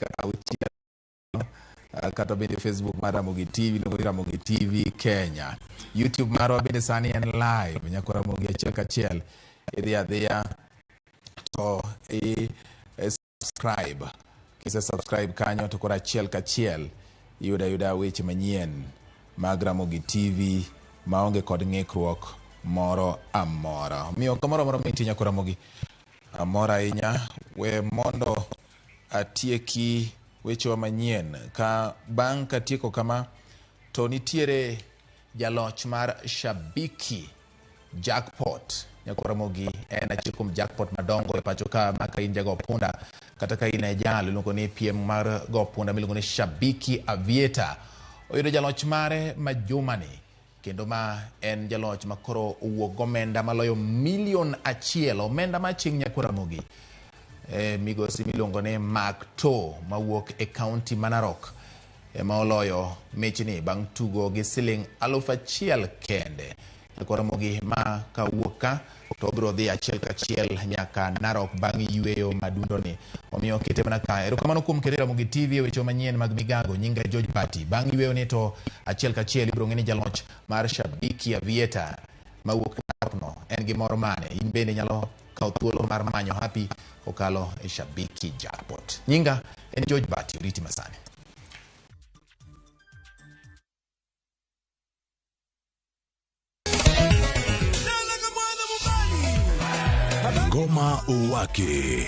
6 kata bende Facebook mar Ramogi TV iluongo ni Ramogi TV Kenya. YouTube marwa bende sani en live nyaka Ramogi achiel kachiel idhi adhiya to i subscribe. Kise subscribe kanyo to koro achiel kachiel iyudo ayuda weche manyien mag Ramogi TV maonge kod ng'ikruok moro amora. Omiyo kamoro amora ma intie nyaka Ramogi amor ahinya we mondo atieki wechewa manyien ka bang' katieko kama to nitiere jaloch mar Shabiki Jackpot. Nyaka Ramogi en achiel kuom jackpot madongo e pacho ka ma ka in jago punda kata ka in e jal iluongo ni piem mar go punda miluongo ni Shabiki Aviator. Oyudo jaloch mare ma jumani kendo ma en jaloch ma koro owuok gomenda maloyo 1 million, omenda ma chieng' nyaka Ramogi. Migosi miluongo ni Mark To mawuok e kaunti ma Narok ema oloyo michni bang' tugo gi siling 1,000 kende. Nyakwar Ramogi ma kawuok ka to obiro dhi achiel kachiel nyaka Narok bang' yweyo madundoni. Omiyo kete mana ka. Erokamano kuom kete Ramogi TV e weche manyien mag migago. Nyinga George Bati. Bang' yweyo ni to achiel kachiel ibiro ng'e ni jaloch mar Shabiki Aviator mawuok Narok no en gimoro mane. In bende nyalo kawo thuolo mar manyo happy kokalo e Shabiki Jackpot. Nyinga en George Bati, oriti masani. Ngoma Uwake.